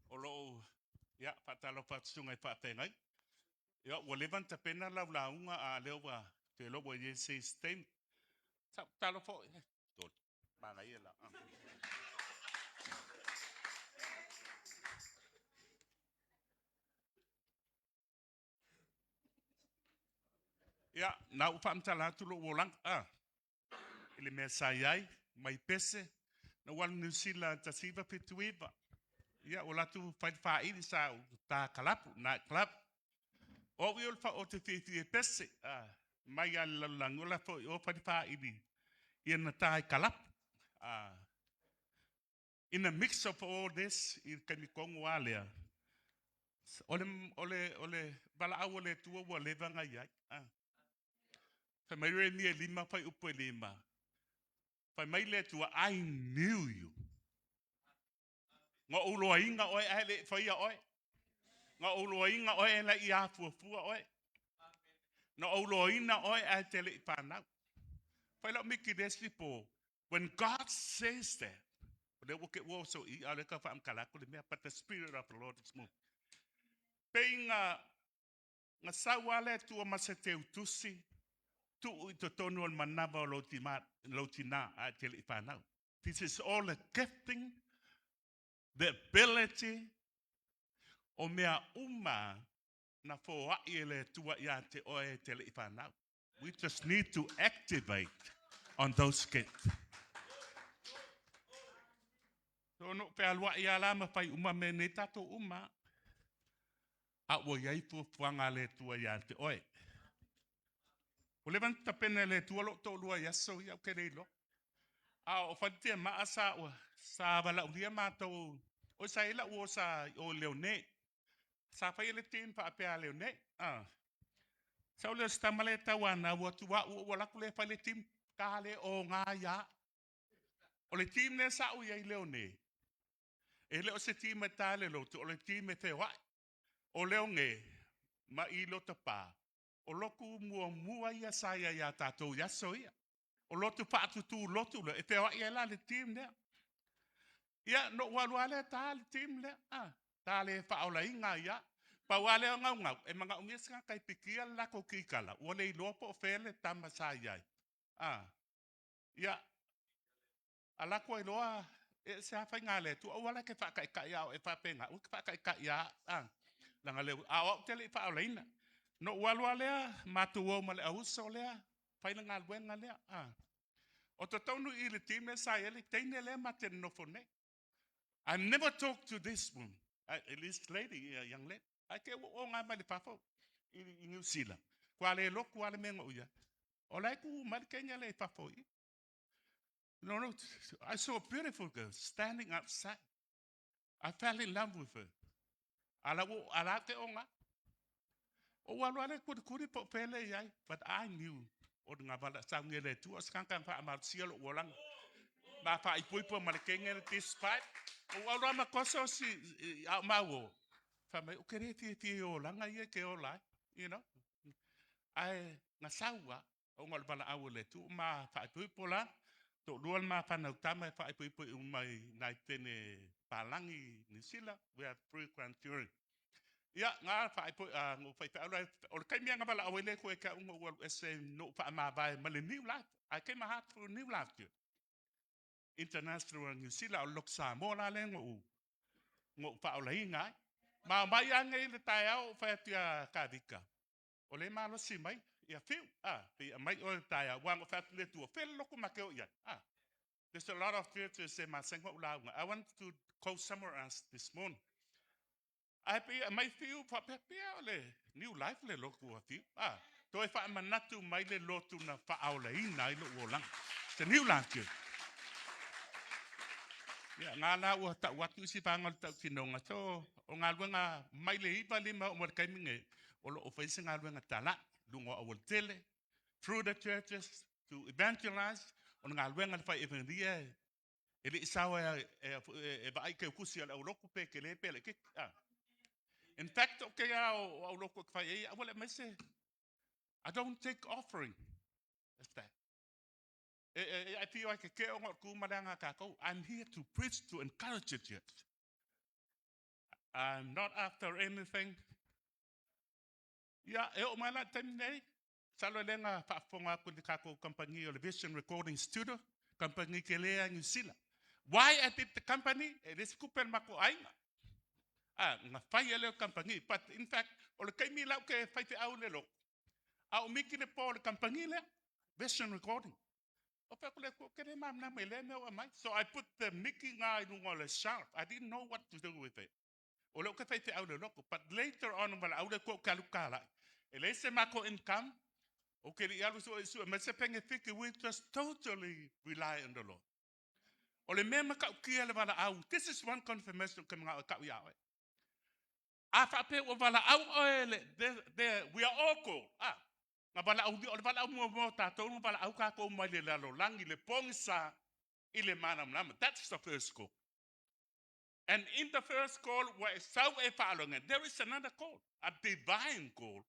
O lou, ia, faatalofa atu susuga i faafeagai. Ia, ua leva ona tapena lau lauga, a lea ua te iloa ua i ai se isi taimi. Sa ou tatalo foi, tolu, manaia la. Ia, na ua faamatala atu lou olaga, a, i le mea sa i ai, mai pese, na ou alu i Niu Sila 1979. Ia, ua alu atu fai le faili sa ou ta kalapu, night club. O au ia o le o te fiafia e pese, a, mai lava i le lalolagi, o la foi o fai le faili, ia na ta i kalapu. A, In the mix of all this, i le taimi tonu lava lea, o le, o le, o le valaau a le Atua ua leva ona i ai. Ah. Fai mai Remi e lima fuaiupu e lima. Fai mai le Atua, I knew you. Na ou iloaina oe ae le i faia oe. Na ou iloaina oe e le i afuafua oe. Na ou iloaina oe ae e te le i fanau. Fai lau miki le isi po, When God says that, o lea ua ke ua oso i, a o lea ka faamatala atu le mea, but the spirit of the Lord is moving. Pei na, na sau lava le Atua ma se teutusi, tuu i totonu o le manava o lou tima, lou tina a e te le i fanau. This is all a gifting, the ability, o mea uma na foai e le Atua ia te oe e te le i fanau. We just need to activate on those gifts. So no fealuai a la ma fai uma mea nei tatou uma. A ua i ai fuafuaga a le Atua ia te oe. Ua leva ona tapena e le Atua lou toalua i aso ia ou te le iloa. A o Faletiamaa sa ua sa valaaulia matou, oi sa i ai lau uo sa i o i Leone. Sa faia le team faapea a Leone. Ah. Sau lea o si tama lea e tauanau atu au ou alu atu lea fai le team ta le o ngā ia. O le team lea sa ou i ai Leone, e le o se team e ta le lotu, o le team e feoai. O Leone ma i Lotopā, o lotu muamua ia sa ia iā tatou i aso ia. O lotu faatutū lotu lea, e feoai ai la le team lea. Ia, na ou alu lava lea ta le team lea, ah, ta le faaolaina ia. Pau lava lea o gaugau, e manaomia se tagata e pikia le latou kikala, ua le iloa po o fea le tama sa i ai. A, ia, alu atu ai loa, e ese lava faiga a le Atua, aua la e te faataitai a o e faapena, aua e te faataitai ia au, a, leaga o lea, a o au ou te le i faaolaina. Na ou alu lava lea, matou o ma le auuso lea, fai le galuega lea. A. O totonu i i le team lea sa i ai le teine lea ma te nonofo nei. I never talk to this woman, this lady, young lady. Ae te i ua ou oga mai le fafo i Niu Sila, ua le lotu lava le mea na ou i ai. O la e tu mai le teine lea i fafo i i. No, no, I saw a beautiful girl standing outside. I fell in love with her. Ala ua ala te oga. O ua alu ale kulikuli po o pele i ai. But I knew o le ngavala sauni e le Atua o se tagata na faamalosia lou olaga. Ma faaipoipo ma le kenge le despite. O ua alu ma koso si a o mau o. Fai mai, o ke le fiafia i olaga ia ke ola ai. You know? Ae na sau lava, ona o le valaau a le Atua ma faaipoipo la. Toalua le ma fanau tama e faaipoipo uma i nai pene palagi i Niu Sila. We have three grandchildren. Ia, na faaipo, na ou faifeau la, o le taimi lava na valaau ai le Atua ia te au na ou alu ese na ou faamavae ma le New Life. I came out through New Life Church. International New Sila, o le Lotu Samoa la lea na ou, na ou faaolaina ai. Ma omai lava nei i le taeao ou fai atu ia Kavika, o lea e malosi mai, ia Fiu, a, pei aumai oe i le taeao, aua na ou fai atu i le Atua, fea le lotu ma te o i ai, a. There's a lot of churches e masani ona ou lauga. I want to go somewhere else this morning. Ae pei e aumai Fiu faapea, pea o le New Life le lotu a Fiu. A, toe faamanatu mai le lotu na faaolaina ai lou olaga. It's a New Life Church. Ia, ngā la ua tau atu isi vaega o le tautinoga. So, o galuega mai le 95 oo mai le taimi nei, o lo o fai se galuega talai, luga o aualatele, through the churches, to evangelize, o le galuega le fai evangelia e le i sao e vaai teutusi a le aulotu pe tele pe laitiiti. Ah. In fact, o ke a o aulotu e fai ai, aua le aumai se, I don't take offering. That's that. E ai pio ai ke ke o ngā ku ma le anga kākou. I'm here to preach, to encourage the church. I'm not after anything. Ia, e oo mai la i le taimi nei, masalo e le na faafofoga atu i le tatou kamupani o le Vision Recording Studio, kamupani tele a Niu Sila. Why I did the company? E le se tupe a le matou aiga. A, na fai e lea kamupani. But in fact, o le taimi la ou te faifeau i le lotu, a o miki le po o le kamupani lea, Vision Recording. O fai atu le Atua, ou te le malamalama i lea mea ua aumai. So I put the miki nga i luga o le shelf. I didn't know what to do with it. O lea ou te faifeau i le lotu. But later on, valaau le Atua ou te alu talai. E leai se matou income, ou te le i alu suesue mai se penefiti, we just totally rely on the Lord. O le mea matautia le valaau, this is one confirmation ke manao e kau ia oe. A faapea ua valaau oe le, the, we are all called. Ah, na valaau, o le valaau muamua o tatou, na valaau tatou mai le lalolagi, le pogisa i le malamalama. That's the first call. And in the first call, ua e sau e faalogo, there is another call, a divine call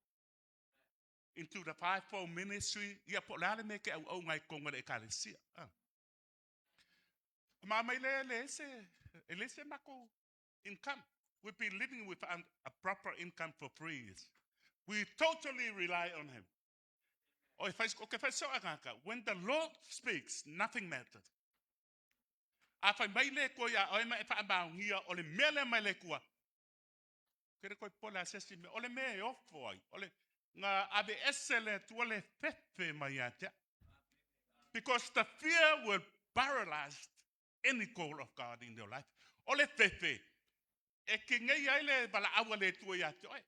into the fivefold ministry. Ia po o le a le mea e te auauna ai i totonu o le ekalesia. Ah. Ma mai le le se, e le se matou income. We've been living with a proper income for 3 years. We totally rely on him. O e fai, o ke fai so agaka, when the Lord speaks, nothing matters. A fai mai le Atua ia oe ma e faamaonia o le mea lea mai le Atua. Ke le koe popole a se isi mea. O le mea e ofo ai. O le na ave ese le Atua le fefe mai ia te au. Because the fear will paralyze any call of God in your life. O le fefe, e kinei ai le valaau a le Atua ia te oe.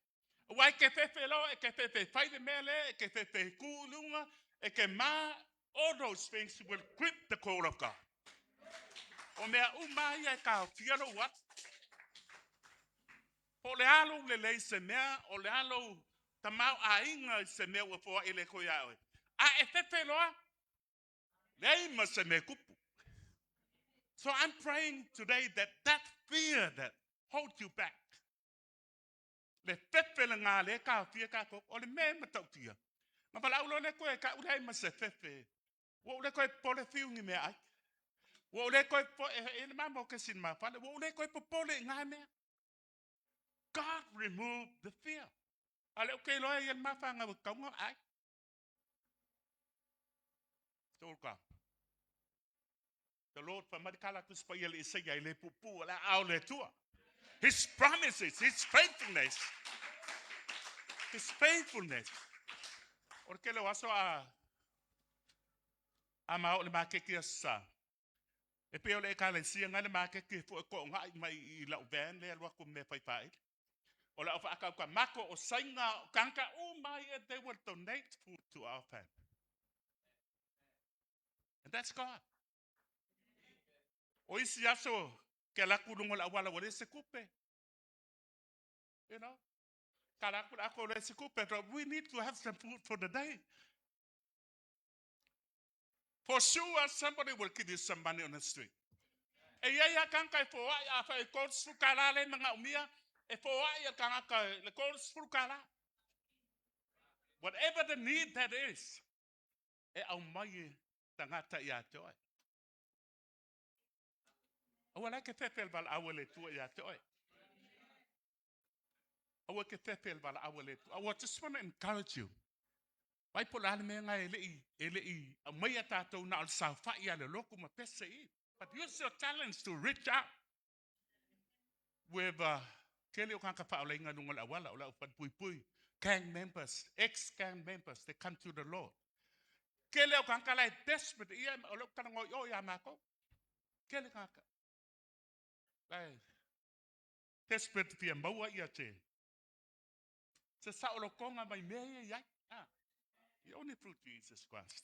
Aua e ke fefe loa, e ke fefe fai le mea lea, e ke fefe ku i luga, e ke ma, all those things will grip the call of God. O mea uma ia e taofia lou atu. Po o le a lou lelei i se mea, o le a lou tamaoaiga i se mea ua foai le Atua ia oe. A e fefe loa, leai ma se mea e tupu. So I'm praying today that that fear that holds you back, le fefe le ngā le taofia tatou, o le mea e matautia. Na valaau loa le Atua e kau leai ma se fefe. Ua ou le toe popole fiu ni mea ai. Ua ou le toe popole, e le mama o ke sin mafale, ua ou le toe popole i ngā mea. God removed the fear. A le o ke loa i le mawhanga wa kaunga ai. Tolka. The Lord whamarikala tu spa ia le isaia i le pupu o le ao le tua. His promises, His faithfulness. His faithfulness. O le kele o aso a mao le makeki asa. E pe o le ekalesia ngai le makeki fo e ko ngai mai i lau van le alua ku me fai fai. O le ofa akau ka mako o sainga o kanka o mai e they will donate food to our family. And that's God. O isi aso ke la kulungo la wala wale se kupe. You know? Ka la kula ko le se kupe, but we need to have some food for the day. For sure, somebody will give you some money on the street. E ia ia kanka e fo ai a fa e kol sfulu le manga umia, e fo ai a kangaka le kol sfulu kala. Whatever the need that is, e au mai e tangata ia te oe. Aua la ke fefel val aua le tua ia te oe. Aua ke fefel val aua le tua. I just want to encourage you. Vai po la le mea ngai e le i, a mai a tātou na o le saofai a le loku ma pese i. But use your talents to reach out. With kele o kaka whaolenga nunga la wala o la upan pui pui. Gang members, ex-gang members, they come to the Lord. Kele o kaka lai desperate, ia o leo kana ngoi o ia mako. Kele kaka. Lai desperate fia maua ia te. Se sa o lokonga mai mea ia iai. Ah. The only through Jesus Christ.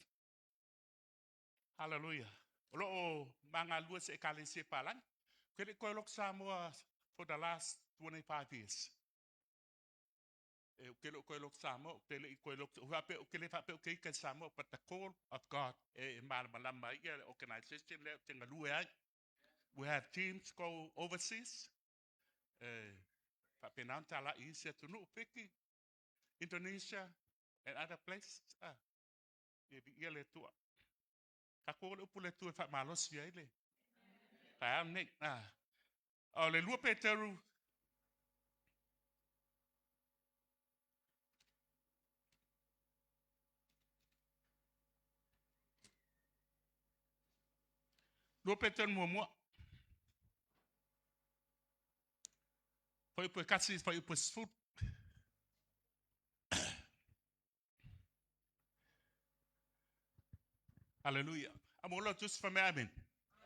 Hallelujah. O lo o manga lua se ekalesia palangi. Kele koe lok Samoa for the last 25 years. E o kele koe lok Samoa, o kele koe lok, o hape, o kele whape o ke ika Samoa, but the call of God, e malamalama ia le organization le o te ngalue ai. We have teams go overseas. E, whape nā tala i se tunu piki, Indonesia and other places. Ah, e bi ia le tua. Ka ko le upu le tua e wha malosi ai le. Ka au nei. Ah. O le lua Peteru. Lua Peteru mua mua. Whai upu e kasi, whai upu e sfut. Hallelujah. Amo lo tus fa me amen.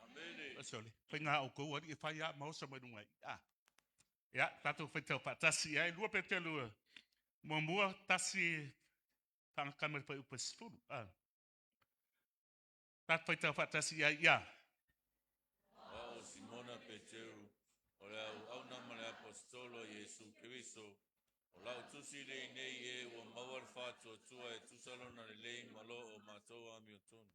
Amen.
Sorry. Whai ngā o kou ari e whai a maosa mai runga i. Ah. Ia, tātou whai tau whaatasi ai. Lua Peteru mua mua, tasi whangakamere whai upu e sfuru. Ah. Tātou whai tau whaatasi ai, ia.
O Simona Peteru, o le au au nama le apostolo Iesu Keriso, o lau tusi le nei e ua maua le whātua tua e tusalona le lei malo o mātou a mio tonu.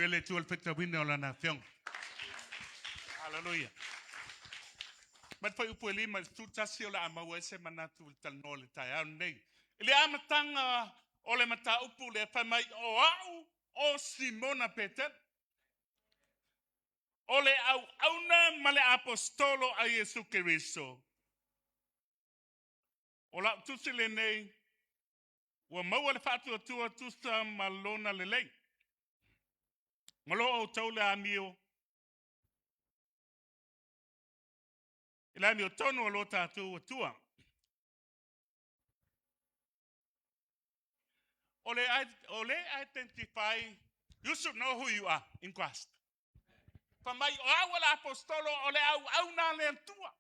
Faamanuia le Atua i le faitauina o Lana Afioga. Haleluia. Mai le fuaiupu e 5 i le 11 o le a maua ai se manatu i le talanoa i le taeao lenei. I le amataga o le mataupu lea fai mai o au o Simona Petelo. O le auauna ma le aposetolo a Iesu Keriso. O lau tusi lenei ua maua le faatuatua tusa ma lona lelei. Ma lo outou le amio, i le amiotonu o lo tatou Atua. O le, o le identify, you should know who you are in Christ. Fa mai o au o le apostolo o le auauna a le Atua.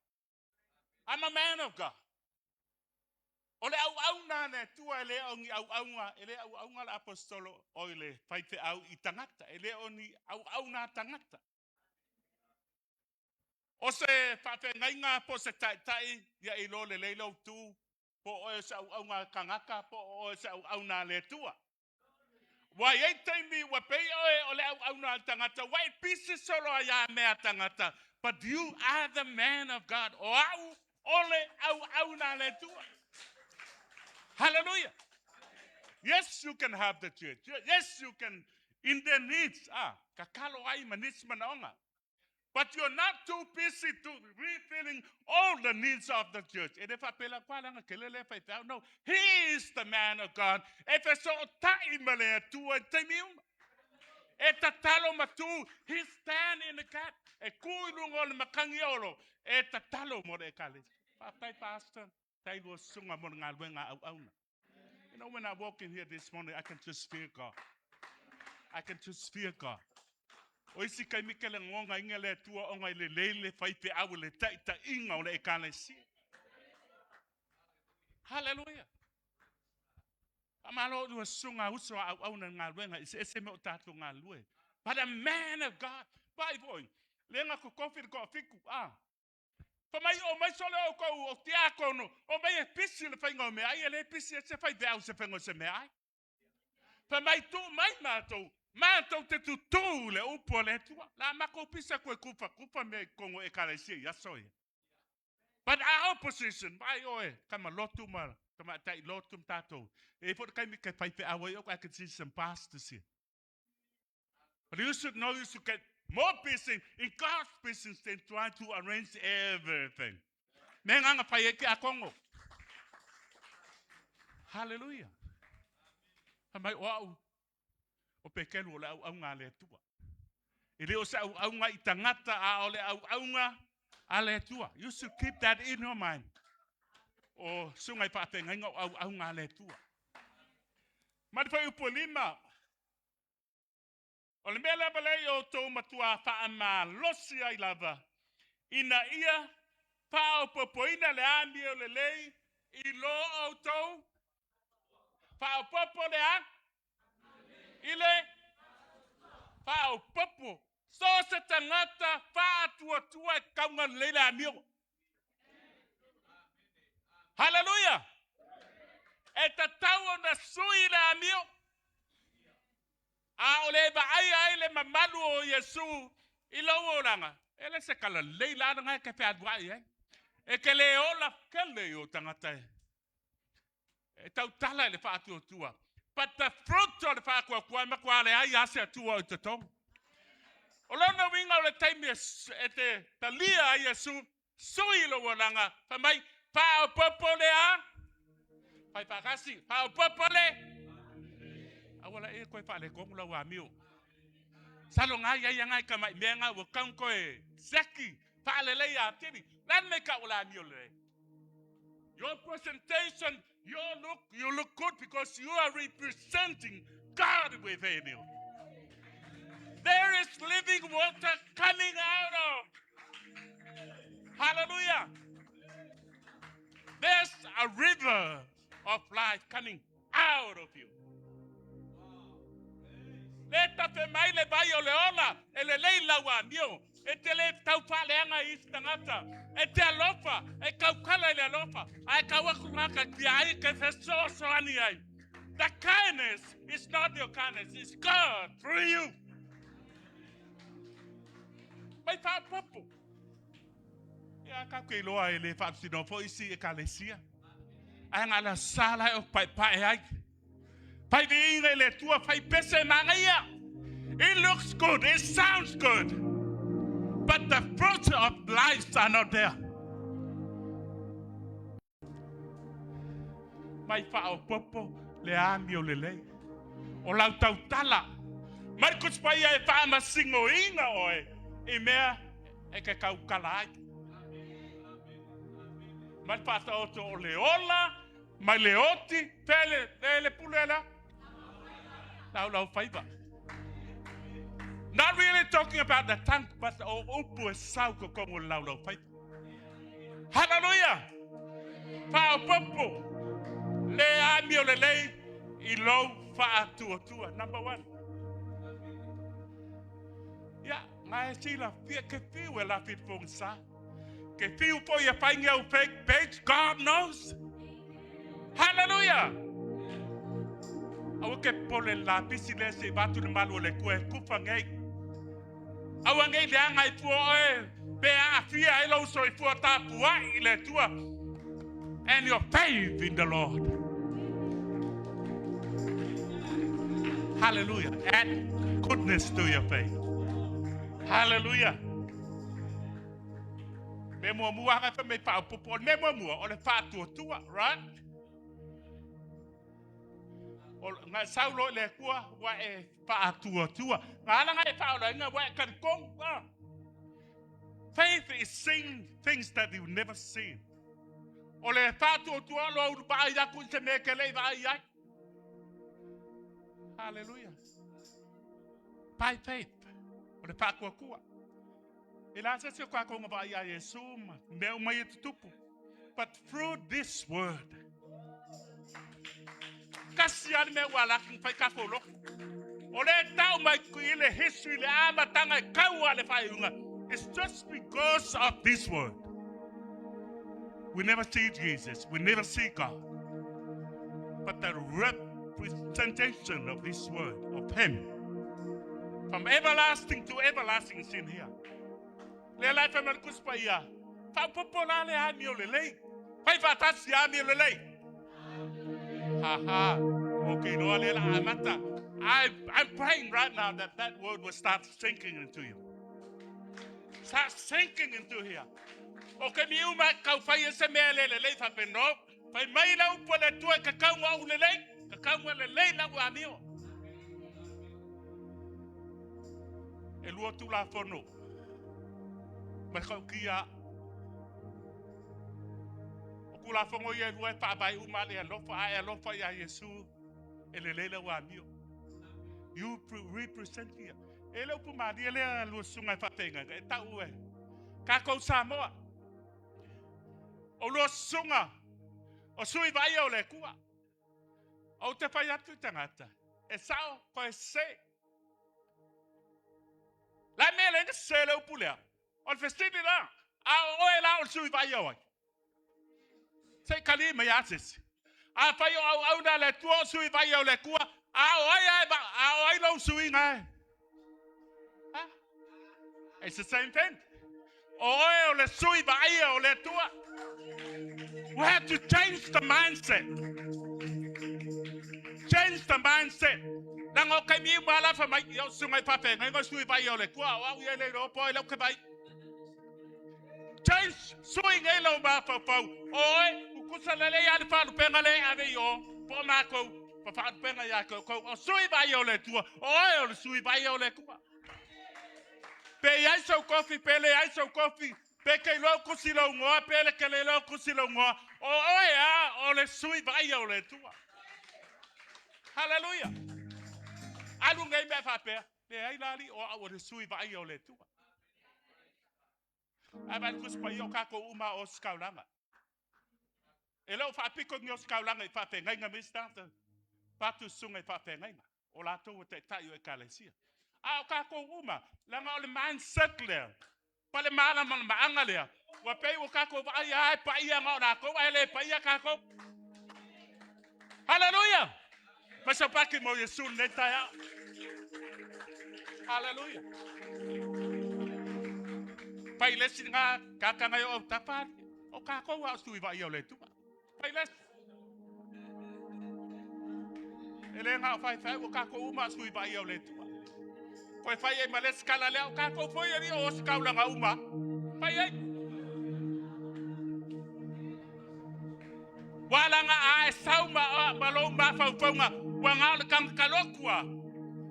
I'm a man of God. O le auauna a le Atua e le o ni auauna, e le auauna le apostolo o le faifeau i tagata, e le o ni auauna a tagata. O se faafeagaiga po o se taitai, ia iloa lelei lou tu, po o oe o se auauna a tagata, po o oe o se auauna a le Atua. Ua i ai taimi ua pei oe o le auauna a le tagata, ua e pisi solo ai a mea a tagata, but you are the man of God. O au o le auauna a le Atua. Hallelujah. Yes, you can have the church. Yes, you can in their needs. Ah, kakalo ai ma nisi manaoga. But you're not too busy to refilling all the needs of the church. E le faapela kwa langa kele le faifeau. No, he is the man of God. E fesootai ma le Atua i taimi uma. E tatalo ma tu, he stand in the gap. E ku i lunga o le makangi olo. E tatalo mo le ekalesia. Faafetai pastor, tai lua susuga mo le galuega auauna. You know, when I walk in here this morning, I can just feel God. I can just feel God. O isi taimi ke le gonga inga le Atua ona i lelei le faifeau i le taitaiga o le ekalesia. Hallelujah. Faamalo i lua susuga uso a auauna i le galuega eseese mea o tatou galulue. But a man of God. Vaai foi, le na totofi le toafitu. Ah. Fa mai o mai sole outou o tiakono, o mai e pisi le faiga o meaai, e le pisi e se faifeau se faiga o se meaai. Fa mai tuu mai matou, matou te tutū le upu a le Atua. La matou pisi atu e kufakufa mea i totonu o ekalesia i aso ia. But our position, vaai oe, tama lotu ma tamaitai lotu ma tatou. E i ai foi le taimi ke faifeau ai I can see some pastors here. But you should know you should get more busy in God's business than trying to arrange everything. Me nganga whai e ke akongo. Hallelujah. Ha mai o au, o pekelu o le auaunga a le Atua. E le o se auaunga i tangata a o le auaunga a le Atua. You should keep that in your mind. O susuga i faafeagaiga o auaunga a le Atua. Ma le fuaiupu e 5, O le mea lava lea i outou matuā faamalosi ai lava, ina ia faaopoopoina le amio lelei i lo outou faaopoopo le a? I le faaopoopo. So o se tagata faatuatua e tauga lelei le amio. Haleluia! E tatau ona sui le amio. A o le vaaia ai le mamalu o Iesu i lou olaga, e le se tala lelei la lena e te fealuai ai. E te le ola tele i o tagata e, e tautala i le faatuatua. But the fruit o le faatuatua e matua leai lava se Atua o i totonu. O lona uiga o le taimi e te talia ai Iesu, sui i lou olaga, fai mai, faaopoopo le a? Fai faatasi, faaopoopo le? Aua la e koe faaletonu lau amio. Salo ngai ai ngai ka mai mea nga ua kaun koe seki faalelei atili. Lan me ka ula amio le. Your presentation, your look, you look good because you are representing God within you. There is living water coming out of. Hallelujah. There's a river of life coming out of you. Le tafe mai le vai o le ola, e lelei lau amio, e te le taufaaleaga i isi tagata, e te alofa, e taukala i le alofa, ae tau atu ngā ka tia ai ke fesoasoani ai. The kindness is not your kindness, it's God through you. Mai faaopoopo. Ia tatou te iloa e le faamasinoa foi isi ekalesia. Ae na o le Aso Sa la e paepae ai. Fai viiga i le Atua, fai pese manaia. It looks good, it sounds good. But the fruit of lives are not there. Mai faaopoopo le amio lelei. O lau tautala. Mai le Tusi Paia e faamasinoina oe i mea e te tautala ai. Mai le Faataoto o le ola mai le oti, fea le, le pule lea? Laulau faiva. Not really talking about the tongue, but o upu e sau totonu o le laulau faiva. Hallelujah! Faaopoopo le amio lelei i lou faatuatua. Number one. Ia, na e silafia ke fiu e lafi i le pogisa. Ke fiu foi e fai ni au fake page, God knows. Hallelujah! Aua ke popole i le lapisi lea se i avatu le malu o le Atua e kufa nei. Aua nei leaga i fua oe pe aafia ai lou soifua tapuai i le Atua and your faith in the Lord. Hallelujah. Add goodness to your faith. Hallelujah. Me muamua hanga wha me whaopopo. O le mea muamua, o le whaatuatua, right? O ngā saulo i le Atua, wa e whaatuatua. Ngā ala ngā e whaolainga, wa e kalikong. Ah. Faith is seeing things that you've never seen. O le whaatuatua loa ulu vaai aku i se mea ke lei vaai ai. Hallelujah. By faith. O le whaatuatua. E la se se o kākou nga vaai a Iesu ma mea uma ia tutupu. But through this word. Kasi a le mea ua alaki fai kākou loko. O le tau mai i le history le amataga e kau a le faaiuga. It's just because of this word. We never see Jesus. We never see God. But the representation of this word, of Him, from everlasting to everlasting is in here. Le lai whai manu kuspa ia. Whaopopo la le amio lelei. Whai whaatasi amio lelei. Ha ha. Okay, no le la amata. I'm praying right now that that word will start sinking into you. Start sinking into here. O ke mi uma kau whai e se mea le lelei whape no. Whai mai la upo le tua ka kaunga u lelei. Ka kaunga lelei la ua amio. E lua tulafono. Mai kau kia. O tulafono ia e lua e faavae uma le alofa, a e alofa ia Iesu e lelei lau amio. You represent here. E le upu malie lea lua susuga e faafeagaiga e tau e kākou Samoa. O lua susuga o sui vaaia o le Atua. Ou te fai atu i tagata, e sao koe se. La mea le se le upu lea. O le fesili la, a o oe la o le sui vaaia o ai? Se i kali mai a sesi. A fai o auauna le Atua o sui vaaia o le Atua, a o ai e a o ai lou suiga e? Ha? It's the same thing. O oe o le sui vaaia o le Atua. We have to change the mindset. Change the mindset. Leaga o taimi uma la fai mai, ia o susuga i faafeagaiga o sui vaaia o le Atua, o au ia e le iloa po o ai lau ke vaai. Change, sui nei lau mafaufau. O oe, kukusa lelei a le faalupega le ave i o, po o matou, pa faalupega ia te outou. O sui vaaia o le Atua, o oe o le sui vaaia o le Atua. Pe i ai sou tofi, pe leai sou tofi, pe te iloa tusi lou igoa, pe le te le iloa tusi lou igoa, o oe a o le sui vaaia o le Atua. Hallelujah. Alu nei mea faapea, leai la alii o au o le sui vaaia o le Atua. Ae vaai le Tusi Paia o kākou uma o ositaulaga. E le o faapito ni ositaulaga i faafeagaiga me isi tagata, fatu susuga i faafeagaiga, o latou e taitai o ekalesia. A o kākou uma, leaga o le mindset lea, pa le malamalamaaga lea, ua pei ua kākou vaai a e paia na o latou ae le paia kākou. Hallelujah! Mai sau paki mo Iesu lenei taeao. Hallelujah. Fai le isi ngā kakanga o autafa, o kākou a o sui vai o le tua. Fai le isi. E le ngā o fai fai o kākou uma sui vai o le tua. Koe fai ai ma le isi kala lea o kākou foi e o se kaulanga uma. Fai ai. Ua langa a e sau ma ma lou mafaufauga ua gao le kagakalokua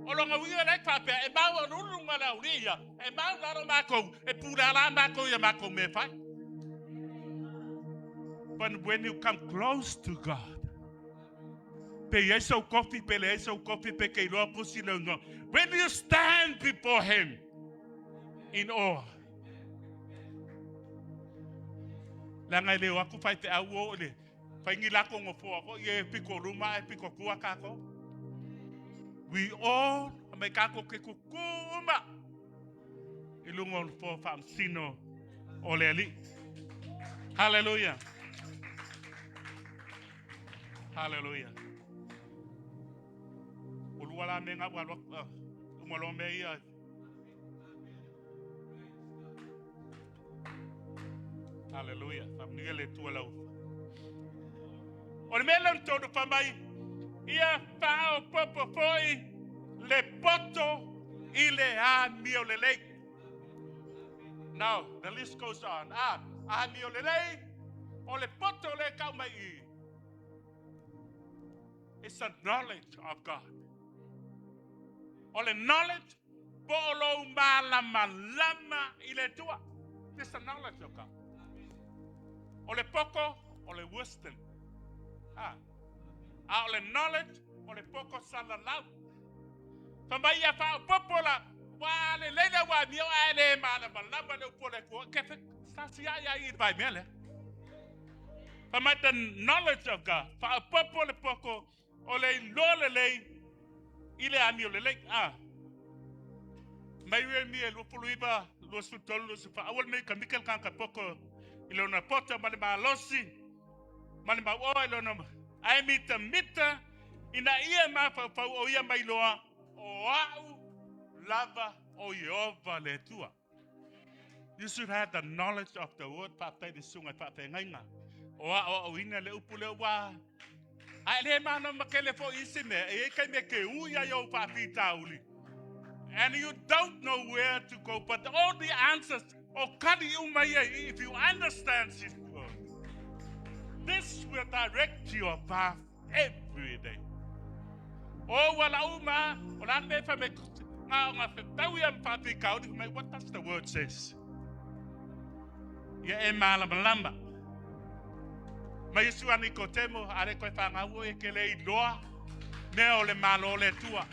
o loga uiga le faapea e mau o lulu ma le auli ia e mau lalo makou e pulala makou ia makou me fai. But when you come close to God, pe iai sou kofi pe leai sou kofi pe ke iloa pusi le no. When you stand before Him in awe, leaga e le o atu faifeau o i le faigi lako gofoa foi e piko luma ae piko tua kākou. We all mai kākou ke kukū uma i luga o le nofoa faamasino o le Alii. Hallelujah. Hallelujah. O lua la me ngā ua loa, uma loa me ia. Hallelujah. Faamanuia le Atua lau. O le mea lea na tonu fai mai, ia faaopoopo foi le poto i le amio lelei. Now, the list goes on. Ah, amio lelei, o le poto le kau mai i. It's the knowledge of God. O le knowledge, po o lou malamalama i le Atua. It's the knowledge of God. O le poko, o le wisdom. Ah. A o le knowledge, o le poko salalau. Fa mai ia faaopoopo la, ua lelei le ua amio ae le malamalama le upu o le Atua. Ke sa si ai ai i le vai mea lea. Fa mai the knowledge of God. Faaopoopo le poko o le iloa lelei i le amio lelei. Ah. Mai ue mi e 29, 23, 24. Aua le mea i kamika le tagata poko i lona poto ma le malosi ma le mauoa i lona ae mitamita ina ia mafaufau o ia mai loa o au lava o Ieova le Atua. You should have the knowledge of the word. Faafetai le susuga i faafeagaiga. O aoaoina le upu lea ua ae le malamalama tele foi isi mea e i ai taimi e te ui ai ou faafitauli. And you don't know where to go, but all the answers o kali uma ia if you understand this word. This will direct your path every day. O ua la uma, o la me fa me ngā o ngā whetau ia mawhāwhikauri, mai, what does the word says? Ia e malamalama. Mai Iesu a Nikotemo, are koe whangau e ke le iloa, mea o le malo o le Atua.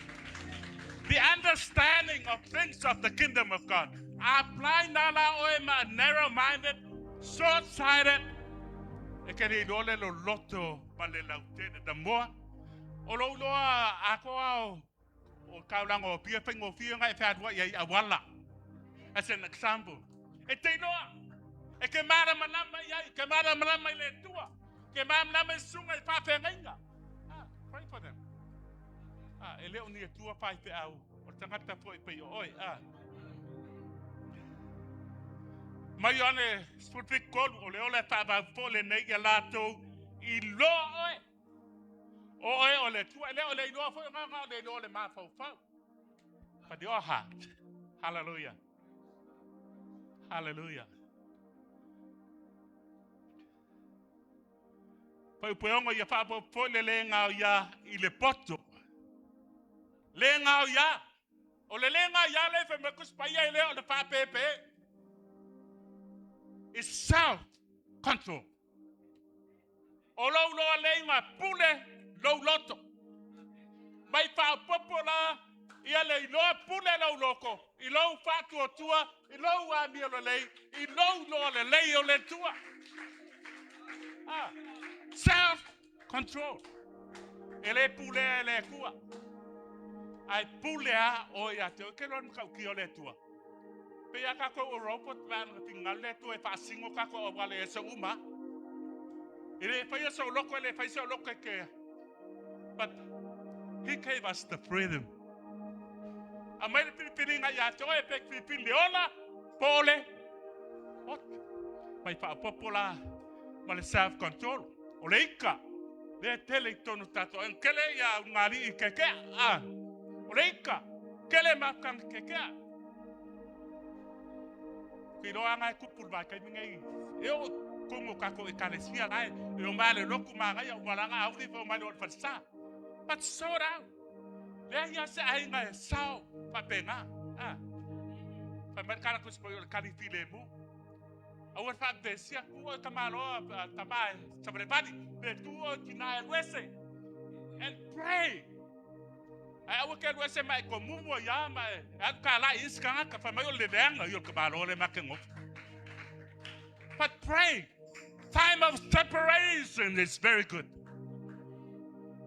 The understanding of things of the kingdom of God. Apply nā la oe ma narrow-minded, short-sighted, e ke le iloa le loloto ma le lautele. The more, o lou iloa a koa o, o kaulanga o pia whaingofia ngai whearua i ai awala. As an example. E te iloa, e ke māramalama i ai, ke māramalama i le Atua, ke māramalama i sunga i whawhengainga. Ah, pray for them. Ah, e leo ni Atua whai te au, o tangata foi pei o oe. Ah. Mai Ioane 13 o le ola e whaavau po le nei ia lātou i loa oe. O oe o le Atua, e leo le iloa foi ngā ngā o le iloa le mafaufau. But your heart. Hallelujah. Hallelujah. Pai upeongo ia faaopoopo foi le le gaoia i le poto. Le gaoia. O le le gaoia le fai mai kusi paia e le o le faapepe. It's self control. O lou loa leiga pule lou loto. Mai faaopoopo la ia le iloa pule lou loko i lou faatuatua i lou amio lelei i lou loa lelei o le Atua. Ah, self control. E le pule e le Atua. Ai pule a o ia te o ke loa makaukia o le Atua. Pe ia kākou o robot va na fingal le Atua e faasingo kākou o wale e sa uma. E le whaia sa loko, e le whaia sa loko e ke. But he gave us the freedom. A mai le pilipilinga ia te oe pe pilipili le ola, po o le. Oka. Mai faaopoopo la ma le self control. O le ika, lea e tele i totonu o tatou aiga, kele ia ulugalii kekea. Ah. O le ika, kele mafutaga kekea. Ou te iloa lava e tupu i le vaitaimi nei, e oo i totonu o tatou ekalesia la e omai lava i le lotu manaia, uma loa auli omai loa i le falesa. But sort out. Leai lava se aiga e sao faapena. Ah. Fai mai le tala Tusi Paia o le tali filemu. Aua le faapepesia, tuu oe tamaloa tama e savalevali, pe tuu oe tina e alu ese. And pray. Ae aua ke alu ese ma e tomumu ai lava ma e alu tala i isi tagata, fai mai o le leaga ia o le tamaloa lea ma te nofo. But pray. Time of separation is very good.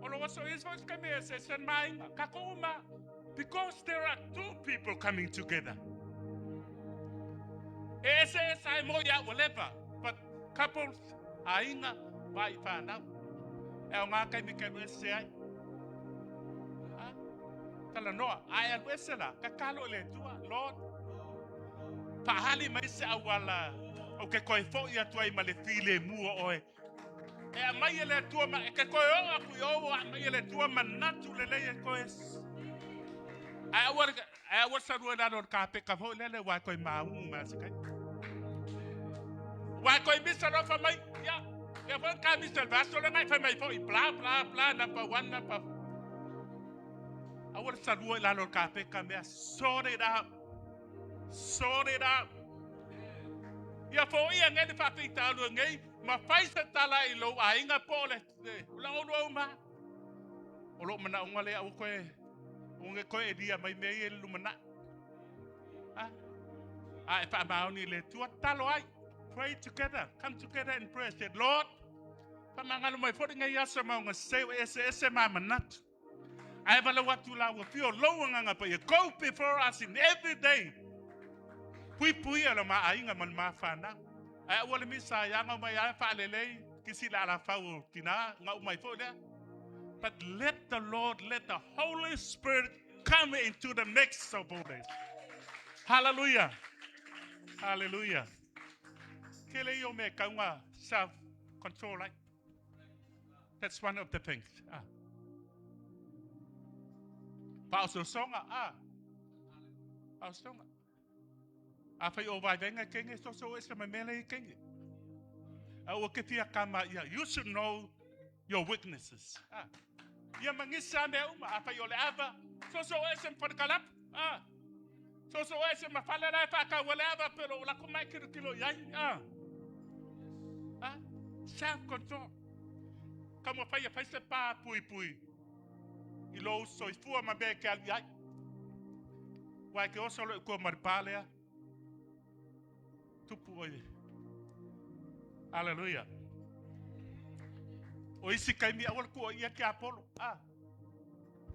O lo oso i se taimi e eseese ma aiga, tatou uma. Because there are two people coming together. E eseese ai mo ia ua leva, but couples, aiga, vai whanau. E ao ngā taimi ke alu ese ai. Ha? Talanoa, a e alu ese la, tatalo i le Atua, Lord, faahali mai se auala o ke koe foʻi atu ai ma le filemu o oe. E aumai e le Atua ma e ke koe oo atu i o, ua aumai e le Atua manatu lelei e koe. Ae aua ae aua le salua i lalo o le kapeka foi lele ua e toe maugu mai se taimi. Ua e toe misa loa fai mai, ia, lea foi na ta misa i le vaiaso lea na e fai mai foi, bla bla bla, number one, number. Aua le salua i lalo o le kapeka mea, sort it out. Sort it out. Ia foia nei le faafitauli nei ma fai se tala i lou aiga po o le o la oulua uma. O lou manaoga lea aua koe aua ne koe elia mai mea ia i le lumanai. Ah. A e faamaoni i le Atua, tatalo ai. Pray together. Come together and pray. Say, Lord, faamagalo mai foi lenei aso ma ona seu eseese ma manatu. Ae valaau atu la ua fia o lou agaga paia. Go before us in every day. Puipuia lo ma aiga ma le ma whanau. Ae aua le misa i anga mai ae whaalelei kisi la ala whau o tina nga umai foi lea. But let the Lord, let the Holy Spirit come into the mix of all this. Hallelujah. Hallelujah. Kele i o me kaunga self-control ai. That's one of the things. Ah. Faaosoosoga, ah. Faaosoosoga. Afai o vaevaega kenge, soso ese ma mea lea i kenge. A ua ke fia kama ia, you should know your weaknesses. Ah. Ia mangisa mea uma, afai o le ava, soso ese ma wharekalapu. Ah. Soso ese ma whale la e whakau le ava, pero o lako mai kilo kilo i ai. Ah. Ah. Self-control. Ka mo whai e whai se pā pui pui i lou soifua ma mea e ke alu i ai. Ua e ke oso loe kua ma le pā lea. Tupu oe. Hallelujah. O isi kaimi aua le kua ia ke Apollo. Ah.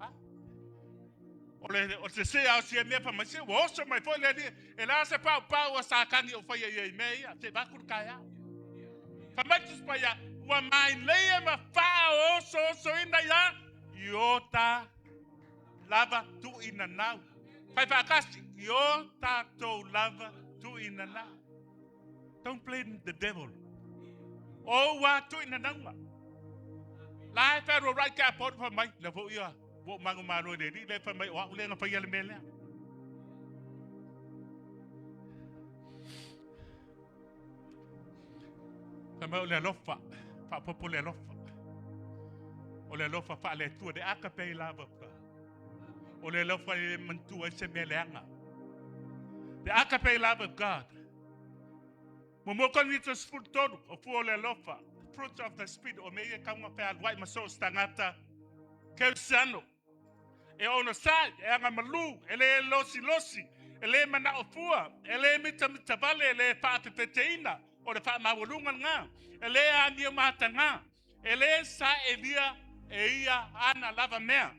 Ah. O le o se se ao sia mea fa mai se ua oso mai foi le ali e la se pau pau a Satani o faia ia i mea ia se vaku le kaea. Fa mai tu spaia ua mai leia ma fa oso oso ina ia i o ta lava tuuina nau. Fai faatasi, i o tatou lava tuuina nau. Don't blame the devil. O ua tuuina nauga. La e whaeroa ke a pōru wha mai, le fo ia, wo mangu malo i le ri, le wha mai o au le nga whaia le mea lea. Fai mai o le alofa, faaopoopo le alofa. O le alofa faale-Atua, the agape love of God. O le alofa e le manatua ai se mea leaga. The agape love of God. Muamua Korinito 13, o fua o le alofa, fruit of the spirit, o mea ia e kauga fealuai ma so o se tagata Kerisiano. E onosai, e agamalu, e le losilosi, e le manao fua, e le mitamita vale, e le faafefeteina, o le faamaualuga lena, e le amio mataga, e le saelia e ia ana lava mea,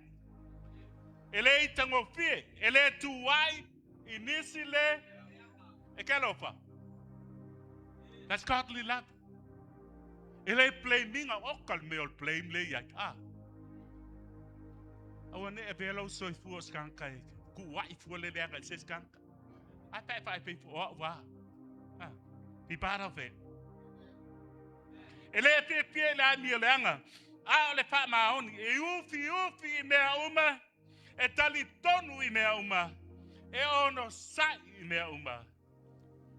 e le itagofie, e le tuai i nisi le e ke alofa. That's godly love. E le blame inga, o ka le mea o le blame le iai. Ah. Aua ne e avea lou soifua o se tagata e kuuai fua le leaga i se isi tagata. Ae paepae pei fua o au a. Ah. Be part of it. E le fiafia i le amioleaga, a o le faamaoni, e ufiufi i mea uma, e talitonu i mea uma, e onosai i mea uma,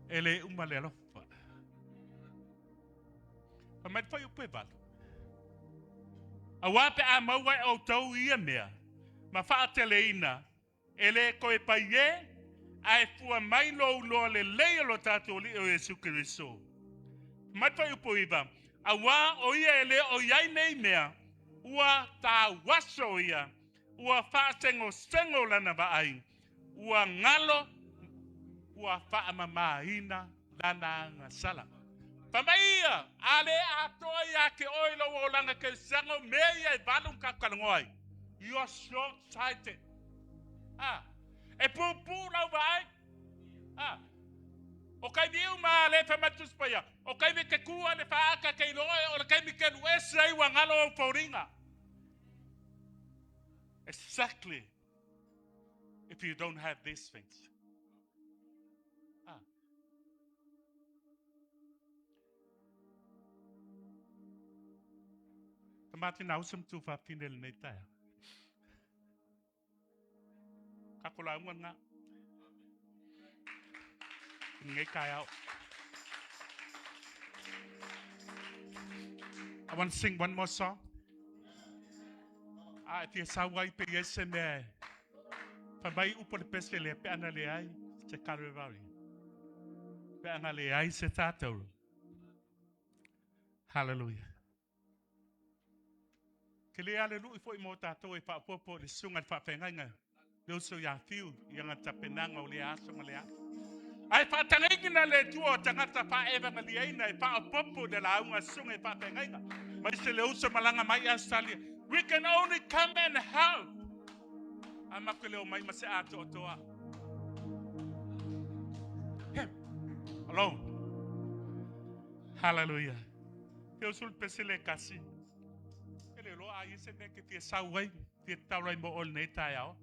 e le uma le alofa. Fai mai le fuaiupu e 8. Auā pe a maua e outou ia mea ma faateleina, e le toe paiē, ae fua mai lou iloa lelei o lo tatou Alii o Iesu Keriso. Fai mai le fuaiupu 9, auā o ia e le o i ai nei mea, ua tauaso ia, ua faasegosego lana vaai, ua galo, ua faamamaina lana agasala. Fai mai ia, a le atoa ia te oe lou olaga kerisiano, mea ia e 8 na tatou talanoa ai. You are short-sighted. Ah, e puupuu lau vaai. Ah, o taimi uma a le fai mai le Tusi Paia, o taimi e te tu ai le faata te iloa oe, o le taimi te alu ese ai ua galo ou foliga. Exactly. If you don't have these things. Ah. Tamatina usa ma tūwhawhine le nei taea. Ka ko lauga ngā. Nei taeao. I want to sing one more song. A e fia sau ai pe i se mea e fai mai upu le pese lea pe ana leai se Kalevare. Pe ana leai se tātou. Hallelujah. Ke le ale lui foi mō tātou e whaapopo le sunga le whaawhengainga le uso ia whiu i anga tapenanga o le aso ma le aso. Ai whaatagaina le tua o tangata whaewangaliaina e whaapopo le launga sunga e whaawhengainga. Mai se le uso malanga mai Australia. We can only come and help. A mako le o mai ma se atoatoa. Him alone. Hallelujah. Te usul pese le kasi. Ke le loa a i se mea ke fia sau ai, fia taurai mo ole nei taeao.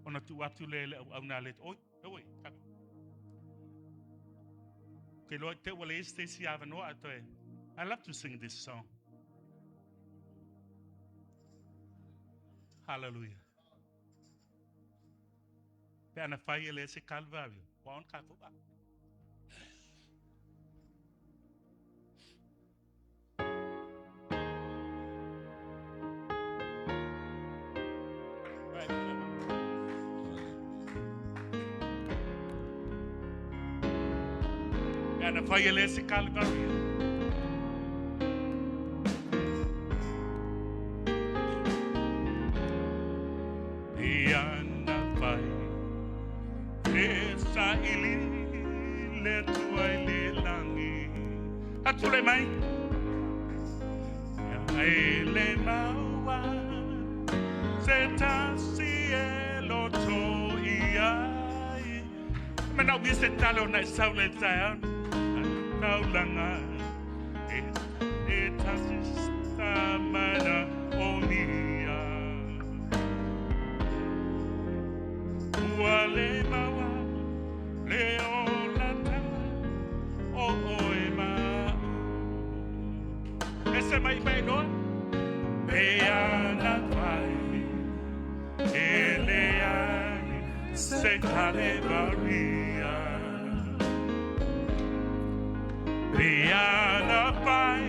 Ona tu atu le le au nā le, oi, oi, ka. Ke loa te ua le isi te isi awanoa a toe. I love to sing this song. Hallelujah. Pe ana whai e le se Calvario. Wa on ka fu'a. Pe ana whai e le se Calvario. Pe ana whai e sa ili le tua i le langi. Atu le mai. Ia e le maua se tasi e loto i ai. Mana o se talo na sau le tae taulanga e e tasi sa mana o nia. Ua le maua le olatanga o oe ma'u. E se mai mai noa. Pe ana whai e le ai se Kalevaria. Pe ana whai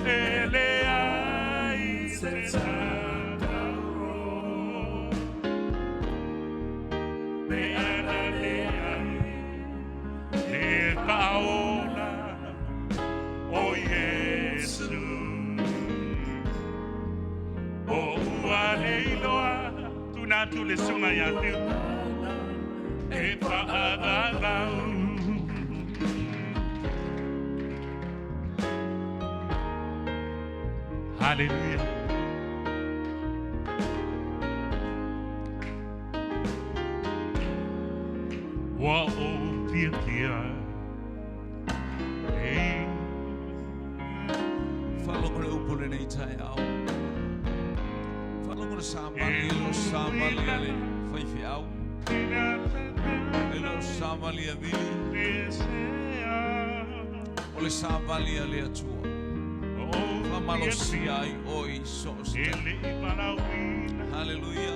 e le ai se tātauro. Pe ana le ai le paola o Iesu. O ua leiloa tuna tu le sunga ia tiu e whaavavau. Hallelujah. Ua o tia tia. Ei.
Whalongo le upu le nei taeao. Whalongo le samali e lo samali a le whaiwhiau. E lo samali a vili. le savali a le Atua. Faamalosia ai oe i so o se taimi. Haleluia.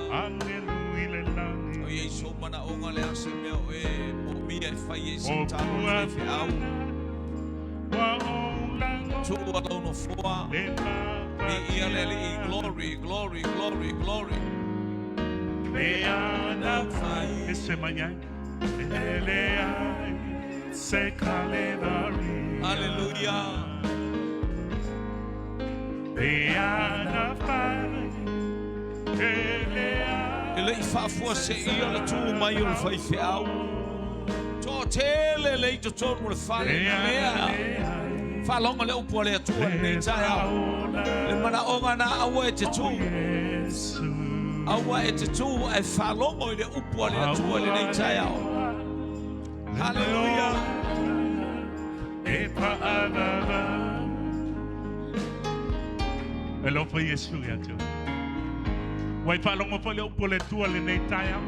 O i ai sou manaoga, le a se mea o e moomia e fai ai se talo a le faifeau, tuu lou nofoa, viia le Alii. Glory, glory, glory, glory. Haleluia. E le i faafuaseia le tu mai o le faifeau. Toatele le i totonu o le fale lea. Faalogo le upu a le Atua i lenei taeao. Le manaoga na aua e te tu. Aua e te tu ae faalogo i le upu a le Atua i lenei taeao. Haleluia.
E alofa Iesu ia te oe. Ua e faalogo foi le upu a le Atua lenei taeao.